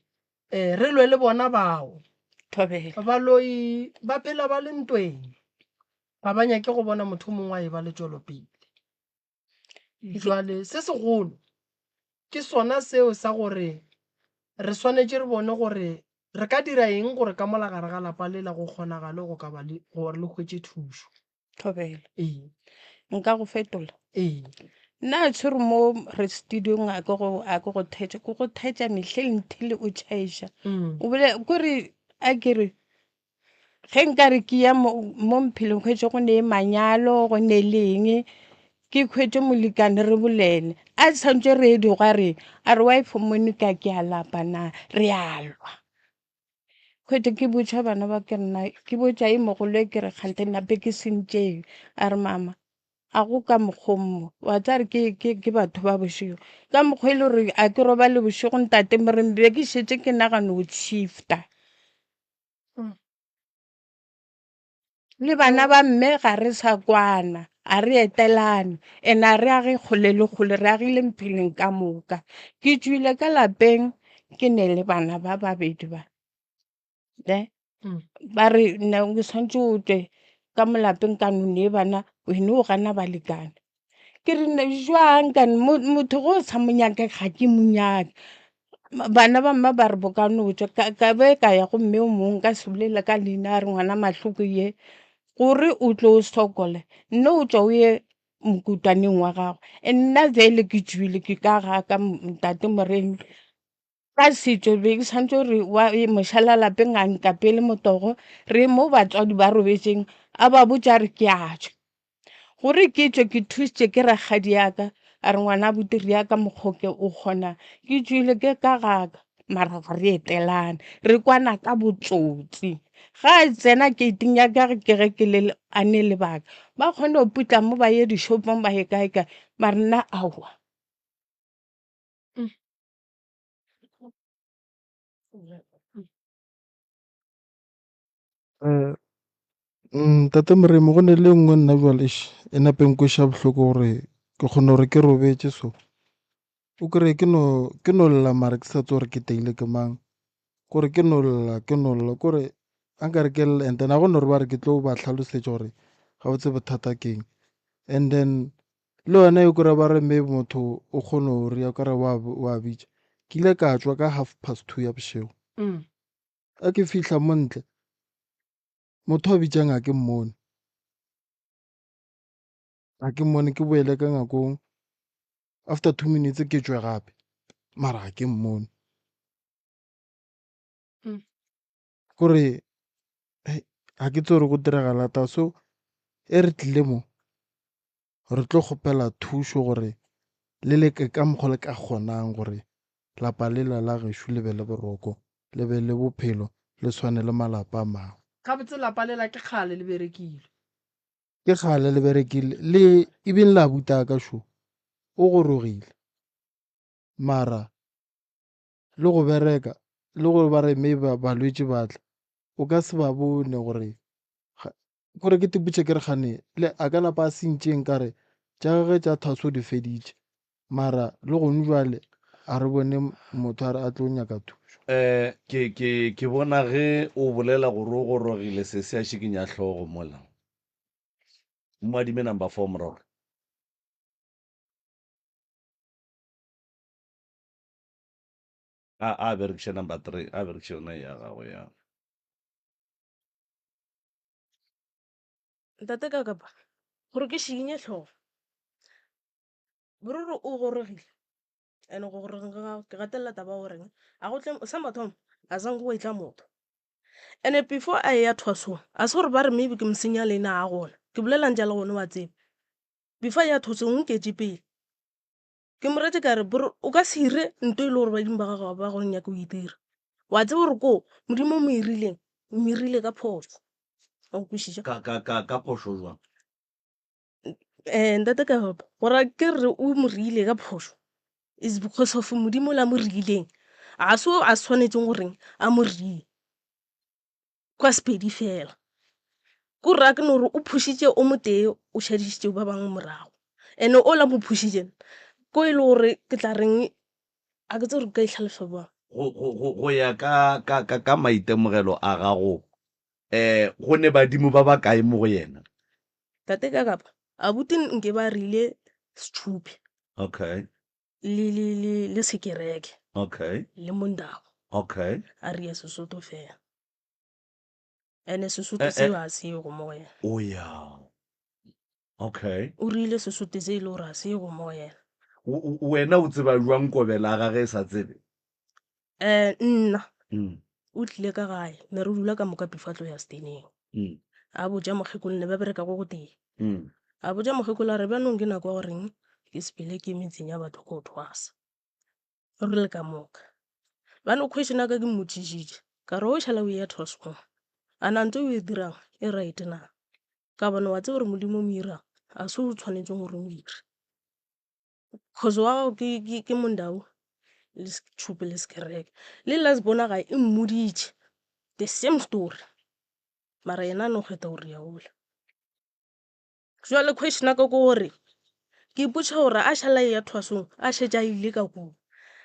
um re lwe le bona bao. Thobela. Baloi ba phela ba le ntweng, ga ba nyake go bona motho o mongwe a e ba le tšwelopele. Jwale se segolo ke sona seo sa gore re swanetše re bone gore re ka dira eng gore ka mola gare ga lapa lela go kgonagale go ka ba le gore le hwetše thušo. Thobela. Ee. Nka go fetola? Ee. Nna a tshwere mo re studiong a ke go a ke go thetša ke go thetša mehleng nthile o tšhaiša. O bole kore a ke re Ge nkare ke ya mo mo mphelong hwetše go ne manyalo go ne le eng ke hwetše molekane re bolele a santše re di gwa re a re wife Monica ke a lapa na re a lwa. Hwetše ke botša bana ba ke nna ke botša e mogolo e ke re kganthe nape ke sentšeng a re mama a go ka mokgwa o mo wa tseba re ke batho ba bošego ka mokgwa e le gore a ke robale bošego ntate moremi be ke šetše ke nagana go shifter. Le bana ba mme ga re sa kwana, ga re etelane and ga re age kgole le kgole, re agile mpheleng ka moka. Ke tšwile ka lapeng ke ne le bana ba babedi ba, ne ba re nna o swanetše o tšwe ka mo lapeng ka no nee bana wena o gana balekane. Ke re jwang kane motho ge o sa mo nyake ga ke mo nyake. Bana ba mma ba re bo ka no tšwa ka be ka ya go mme o mongwe nka se bolele ka leina a re ngwana Mahloko ye gore o tlo o sokole nna o tšwa o ye mokutwaneng wa gago. And nna bjale ke tšwile ke ka ga ka ntate Moremi ka setšo be ke swanetše gore wa mošala lapeng a nkapele motogo re ye mo batswadi ba robetšeng a ba botše a re ke a tšwa. Gore ke tšwe ke thušitše ke rakgadi ya ka a re ngwana abuti re ya ka mokgo ke o kgona ke tšwile ke ka ga ka mara ga re etelane re kwana ka botsotsi ga a tsena gating ya ka ke ge ke le a ne lebaka ba kgone go putla mo ba ye dishopong ba ye kae kae mara nna aowa. Ntate Moremi go ne le e nngwe nna jwale eish e nape e nkweša bohloko gore ke kgone gore ke robetše so, o kry-e ke no ke no lla mara ke sa tsebe gore ke teile ke mang, kore ke no lla ke no lla kore ga nkare ke lla and then ga go no re ba re ke tlo ba hlalosetša gore gabotse bothata ke eng. And then le yona e kry-a ba re maybe motho o kgone go ria o kare wa bitša, ke ile ka tšwa ka half past two ya bošego. Ga ke fihla mo ntle motho a bitšang ga ke mmone, ga ke mmone ke boele ka ngakong after 2 minutes ke tšwe gape mara ga ke mmone. Kore ga ke tsebe gore go diragala ta so e re tlile mo re tlo kgopela thušo gore le leke ka mokgwa le ka kgonang gore. lapa lela la gešo le be le boroko, le be le bophelo, le tshwane le malapa a mangwe. Gabotse lapa lela ke kgale le berekile. Ke kgale le berekile, le ebile la butaka šo, o gorogile. Mara le go bereka, le gore ba re maybe balwetši ba tla, o ka se ba bone gore Kore ke tipotše ke re kgane le a ka napa a sentšeng ka re tša gagwe tša thwaso di feditše mara le gone jwale a re bone motho a re a tlo nyaka thušo. Eh, ke, ke, ke bona ge o bolela gore o gorogile sesi a šikinya hlogo mola. Mo adime number four morago. A, a berekiše number three, a berekiše yona ya gagwe ya. Ntate ka kapa gore ke šikinye hlogo bororo o gorogile and go gorogeng ga gagwe ke gatelela taba ya goreng a go tle sa mathomo a sanke go etla motho. And-e before a eya thwasong a se gore ba re maybe ke mo senya leina a gona ke bolela ntše a le gona wa tseba. Before a eya thwasong o nketše pele. Ke mo rete ka re, Bro, o ka se ire nto e le gore badimo ba gago ga ba go nyake o e dira. Wa tseba gore koo Modimo o mo irileng, o mo irile ka phošo. Wa nkwešiša? Ka, ka, ka, ka phošo jwang? Eh, ntate ka gopa, gore ke re o mo rile ka phošo is because of Modimo o la mo rileng. Ga se o a swanetšeng goreng a mo rie. Kwa Sepedi fela. Ko ra ke no re o phušitše o motee o šadišitše ba bangwe morago. And-e o la mo phušitše ko e le gore ke tla reng a ke tsebe gore ke ka e hlalosa bjang. Go, go, go, go ya ka, ka, ka, ka maitemogelo a gago, um go ne badimo ba bakae mo go yena? Tate ka kapa abuti nke ba rile Setšhupi. Okay. Le, le, le, le sekereke. Okay. Le mondao. Okay. A ria Sesotho fela. Ene Sesotho eh, seo eh. a se go mo go yena. O ya. Okay. O rile Sesotho se e le gore a se go mo go yena. Wena o tseba jwang kobela ga ge e sa tsebe? Eh, nna. Mm. O tlile ka gae, ne re dula ka moka before a tlo ya steneng. Mm. A botša mokgekolo ne ba bereka go gotee. Mm. A botša mokgekolo a re bjanong ke nako ya goreng ke sepele ke metseng ya batho ko thwasa. Re le ka moka. Bjano question ya ka ke mmotšišitše ka re o šala o eya thwasong a na ntho e o e dirang e right na? Ka gobane wa tseba gore Modimo o mo irang ga se o tshwanetseng gore o ire. Cause wa gago ke, ke, ke mondau le tšhupe le sekereke. Le last bona gae e mmoditše the same story mara yena a no kgetha go ria ola. Jwale question ya ka ke gore ke ipotša gore a šala eya thwasong a šetše a ile ka kua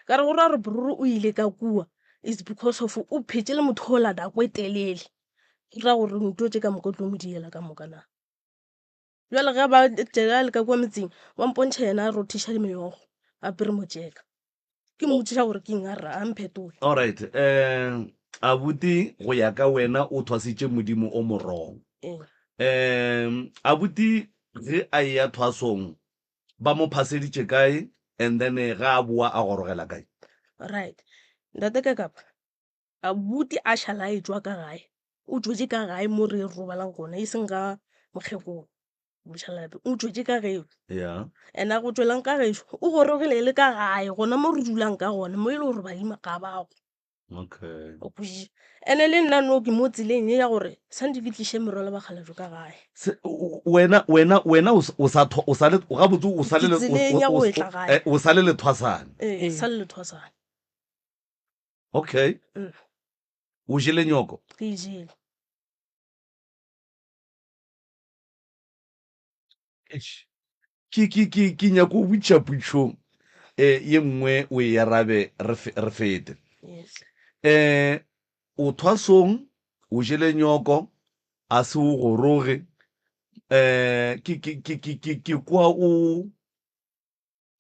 ka re go ra gore bruru o ile ka kua is because of o phetše le motho ola nako e telele go ra gore ntho tše ka moka o tlo mo diela ka moka na. Bjale ge ba tšea le ka kua metseng ba mpontšha yena a rothiša meokgo a apere motšeka ke mmotšiša gore ke eng a re a mphetola. Alright um abuti go ya ka wena o thwasitše modimo o mo wrong. Ee. Um abuti ge a eya thwasong ba mo phaseditše kae and then ge a boa a gorogela kae? Right ntate Kakapa abuti a šala a etšwa ka gae o tšwetše ka gae mo re robalang gona e seng ga mokgekolo. Mošalape o tšwetše ka gešo. Yeah. And a go tšwelang ka gešo o gorogile le ka gae gona mo re dulang ka gona mo e le gore badimo ga ba go. Okay. O kwešiša? And-e le nna no ke mo tseleng ye ya gore santše ke tliše merwalo bakgalabje ka gae. Se, wena, wena, wena o, o sa tho, o sa le, gabotse o sa le, Ke tseleng ya go etla gae. Eh, o sa le lethwasane. Ee, sa le lethwasane. Okay. Mm. O jele nyoko? Ke e jele. Eish. Ke, ke, ke, ke nyako go botšiša potšo eh, ye nngwe o e arabe re, re fete. Yes. Eh, o thwasong, o jele nyoko, a se o goroge. Eh, ke, ke, ke, ke, ke, ke kwa o,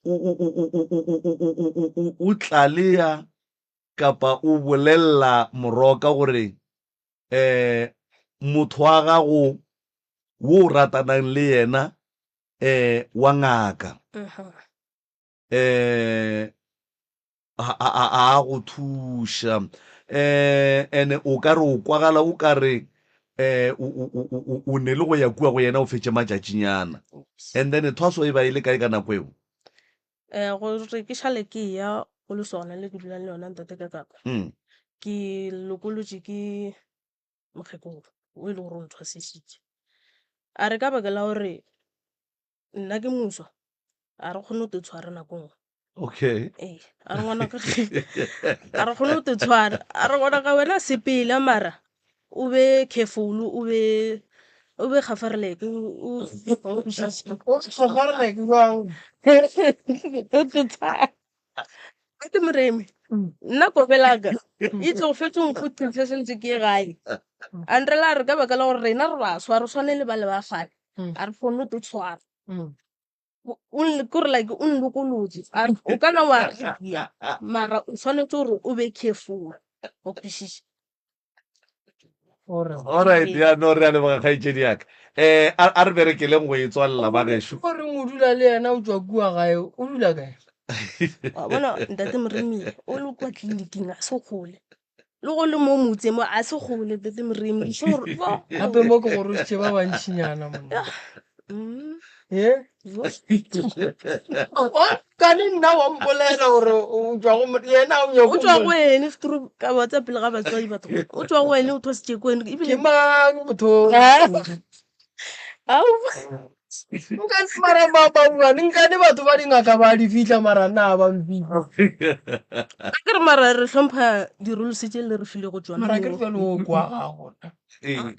o, o, o, o, o, o, o, o, o, o, o, o tlalea kapa o bolella moroka gore eh motho wa gago wo o ratanang le yena eh wa ngaka eh a a a go thuša eh ene o ka re o kwagala o ka re eh o o o ne le go ya kua go yena o fetše matšatšinyana and then thwaso e ba e le kae ka nako eo? Eh gore ke šale ke ya. Go lesogana le ke dulang le yona ntate ka kapa. Mm. Ke lokolotše ke mokgekolo o e le gore o nthwasisitše. A re ka baka la gore nna ke moswa, a re kgone go te tshwara nako nngwe. Okay. Ee, a re ngwanaka a re kgone go te tshwara. A re ngwanaka wena sepela mara o be careful, o be o be gafareleke o o kwešiše. O gafareleke jwang? O te tshwara. Ke moremi nna kobelaka e tlo fetsa o mphuthisa sentse ke ye gae a nrela a re ka baka la gore rena re baswa re swane le ba le ba kgale a re kgone go te tshwara kore like o nlokolotse a re o kana wa ya mara o tshwanetse gore o be careful o kwešiše. Alright, ya no re a leboga kgaetšedi ya ka. Eh, a a re berekeleng go e tswalela ba gešo. O reng o dula le yena o tšwa kua gae o dula kae? Wa bona ntate Moremi o le kwa tleliniking a se kgole le go le mo motseng mo a se kgole ntate Moremi so gore bo Gape mo ke gorositše ba bantšinyana monna. Ye? Kane nna wa mpolela gore o tšwa go yena o nyako O tšwa go ene stro ka ba tsa pele ga batswadi batho. O tšwa go ene o thwasitše ko ene ebile. Ke mang motho? Au. Nkane mara ba ba bua nkane batho ba dingaka ba di fihla mara nna ba mfihla. A ke re mara re hlompha di-rules tše le re filego tšona. Mara ke re jalo o kwa ga gona. Ee.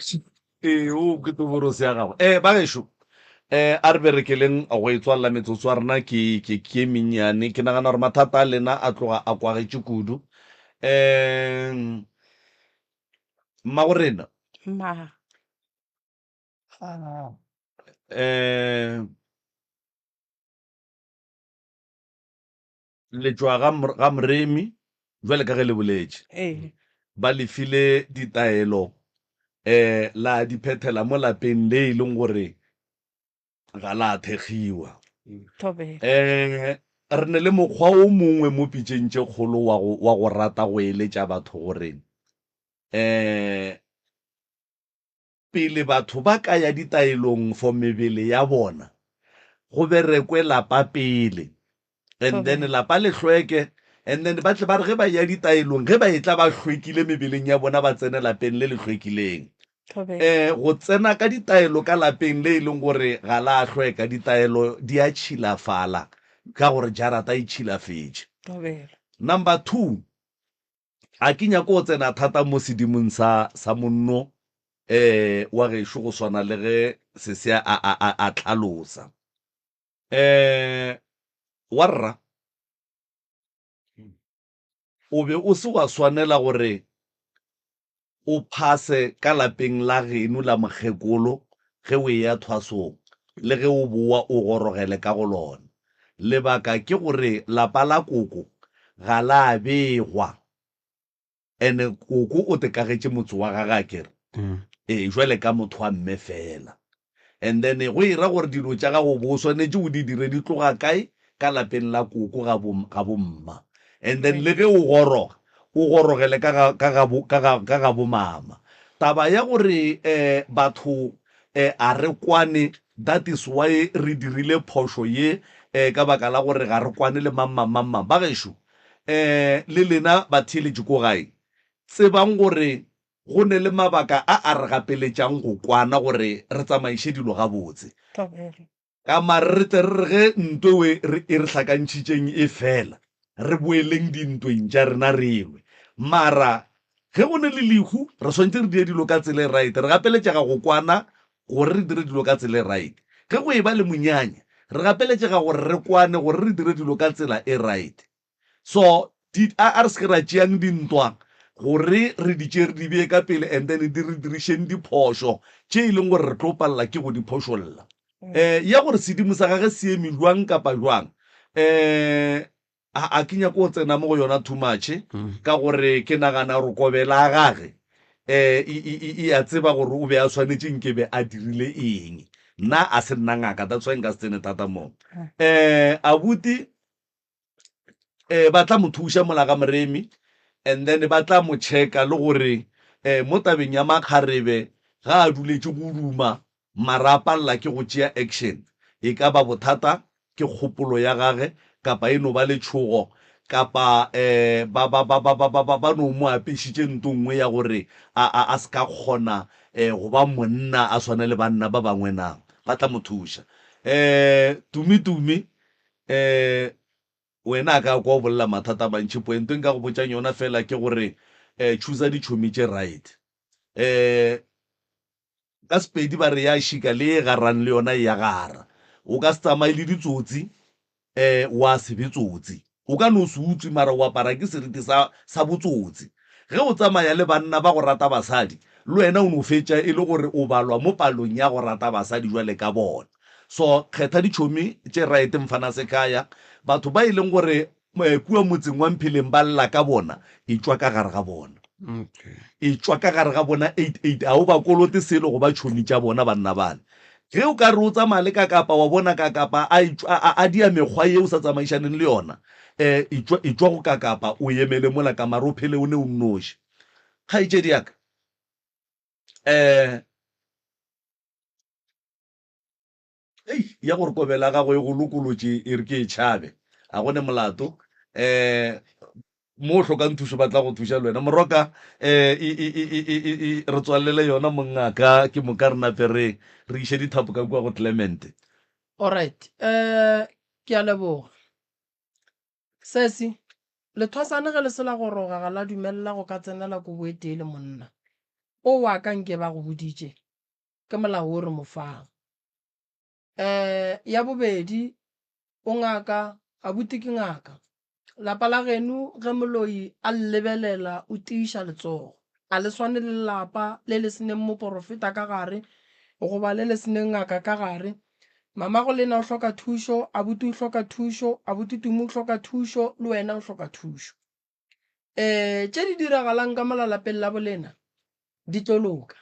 Ee, o ke toborose ya gago. Eh, bagešo, eh, a re berekeleng go e tswalela metsotso ya rena ke, ke, ke e mennyane. Ke nagana gore mathata a lena a tloga a kwagetše kudu. Eh, mmagorena. Ma. Eh, Le tšwa ga, ga Moremi, bjale ka ge le boletše. Ee. Ba le file ditaelo, eh, la di phethela mo lapeng le e leng gore ga la thekgiwa. Thobela. Eh, re ne le mokgwa o mongwe mo pitšeng tše kgolo wa go, wa go rata go eletša batho gore, eh, Pele batho ba ka ya ditaelong for mebele ya bona, go berekwe lapa pele and then lapa le hlweke and then ba tle ba re ge ba eya ditaelong ge ba etla ba hlwekile mebeleng ya bona ba tsene lapeng le le hlwekileng. Um go tsena ka ditaelo ka lapeng le e leng gore ga la hlweka, ditaelo di a tšhilafala ka gore jarata e tšhilafetše. Number 2, A ke nyake go tsena thata mo sedimong sa, sa monno eh, wa gešo go swana le ge sese a, a, a, a hlalosa. Eh, wa rra, o be o se wa swanela gore o phase ka lapeng la geno la mokgekolo ge o eya thwasong le ge o boa o gorogele ka go lona. Lebaka ke gore lapa la koko ga la begwa ene koko o tekagetše motse wa gage akere? Ee, jwale ka motho wa mme fela. And then go e ra gore dilo tša gago o bo o swanetše o di dire di tloga kae? Ka lapeng la koko ga bo, ga bo mma. And then le ge o goroga, o gorogele ka ga, ka ga bo, ka ga, ka ga bo mama. Taba ya gore um batho um a re kwane, that is why re dirile phošo ye um ka baka la gore ga re kwane le mang mang mang mang. Bagešo um le lena batheeletši ko gae, tsebang gore Go ne le mabaka a a re gapeletšang go kwana gore re tsamaiše dilo gabotse. Ka mare re tle re re ge ntwe e re e re hlakantšhitšeng e fela, re boeleng dintweng tša rena re lwe. Mara ge go ne le lehu, re swanetše re dire dilo ka tsela e right. Re gapeletšega go kwana gore re dire dilo ka tsela e right. Ge go eba le monyanya, re gapeletšega gore re kwane gore re dire dilo ka tsela e right. So di, a, a re se ke ra tšeang dintwa gore re di tšee re di bee ka pele and then di re dirišeng diphošo tše e leng gore re tlo palela ke go di phošolla. Eh, ya gore sedimo sa gage se eme jwang kapa jwang, eh, a, a ke nyake go tsena mo go yona too much ka gore ke nagana gore kobela ya gage eh, e, e, e, e a tseba gore o be a swanetše nke be a dirile eng. Nna a se nna ngaka, that's why nka se tsene thata mo. Eh, abuti, eh ba tla mo thuša mola ga Moremi and then ba tla mo checka le gore eh mo tabeng ya makgarebe ga a duletše go duma mara a palela ke go tšea action e ka ba bothata ke kgopolo ya gage kapa e no ba letšhogo. Kapa um ba, ba, ba, ba, ba, ba, ba, ba no mo apešitše nto nngwe ya gore a, a, a se ka kgona um go ba monna a swane le banna ba bangwe na? Ba tla mo thuša. Um Tumi, Tumi, um wena a ka kwa o bolela mathata a mantši. Pointo e nka go botšang yona feela ke gore um choosa ditšhomi tše right. Um ka Sepedi ba re ya šika le ye garang le yona e ya gara. O ka se tsamaye le ditsotsi um wa se be tsotsi. O ka no se utswe mara o apara ke seriti sa, sa botsotsi. Ge o tsamaya le banna ba go rata basadi, le wena o no fetša e le gore o balwa mo palong ya go rata basadi jwale ka bona. So kgetha ditšhomi tše right mfana sekhaya. Batho ba e leng gore Kua motseng wa Mpheleng ba lla ka bona, etšwa ka gare ga bona. Etšwa ka gare ga bona 88, a o ba kolote selo go ba tšhomi tša bona banna bale. Ge o ka re o tsamaya le Kakapa wa bona Kakapa a etšwa a, a dia mekgwa ye o sa tsamaišaneng le yona, eh, etšwa, etšwa go Kakapa o emele mola ka mare o phele o ne o nnoši. Kgaetšedi ya ka, eh, Ei, ya gore kobela ya gago e go lokolotše e re ke e tšhabe, a go ne molato. Um mo o hlokang thušo ba tla go thuša le wena. Moroka, um e, e, e, e, e, e, e, re tswalele yona mongaka, ke moka re nape re re iše dithapo ka kua go Clement. Alright, um ke a leboga. Sesi, lethwasane ge le se la goroga ga la dumelela go ka tsenela kobo e tee le monna. O wa ka nke ba go boditše, ke molao wo re mo fang. Um ya bobedi, o ngaka, abuti ke ngaka. Lapa la geno ge moloi a le lebelela o tiiša letsogo. A le swane le lapa le le seneng moporofeta ka gare goba le le seneng ngaka ka gare. Mamago le yena o hloka thušo, abuti o hloka thušo, abuti Tumi o hloka thušo, le wena o hloka thušo. Um tše di diragalang ka mola lapeng la bolena di tlo loka.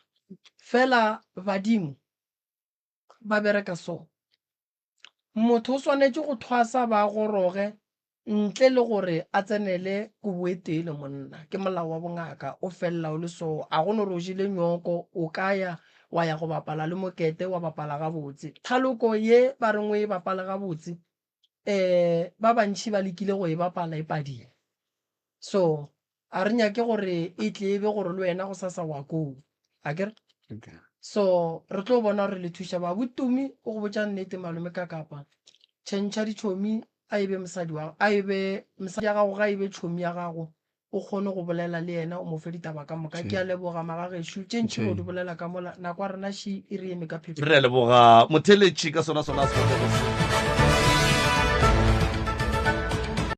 Fela badimo ba bereka so. Motho o swanetše go thwasa ba goroge ntle le gore a tsenele kobo e tee le monna. Ke molao wa bongaka o felela o le so. A go no re o jele nyoko o ka ya wa ya go bapala le mokete wa bapala gabotse. Thaloko ye ba reng o e bapale gabotse um ba bantši ba lekile go e bapala e padile. So a re nyake gore e tle e be gore le wena gosasa wa koo, akere? Okay. So re tlo bona gore le thuša ba. Botumi o go botša nnete malome ka kapa. Tšhentšha ditšhomi a e be mosadi wa a e be mosadi ya gago ga e be tšhomi ya gago o kgone go bolela le yena o mo fe ditaba ka moka. Ke a leboga magagešo tše ntši go di bolela ka mola nako ya rena še e re eme ka phefo. Re a leboga motheletši ka sona sona sebopego se.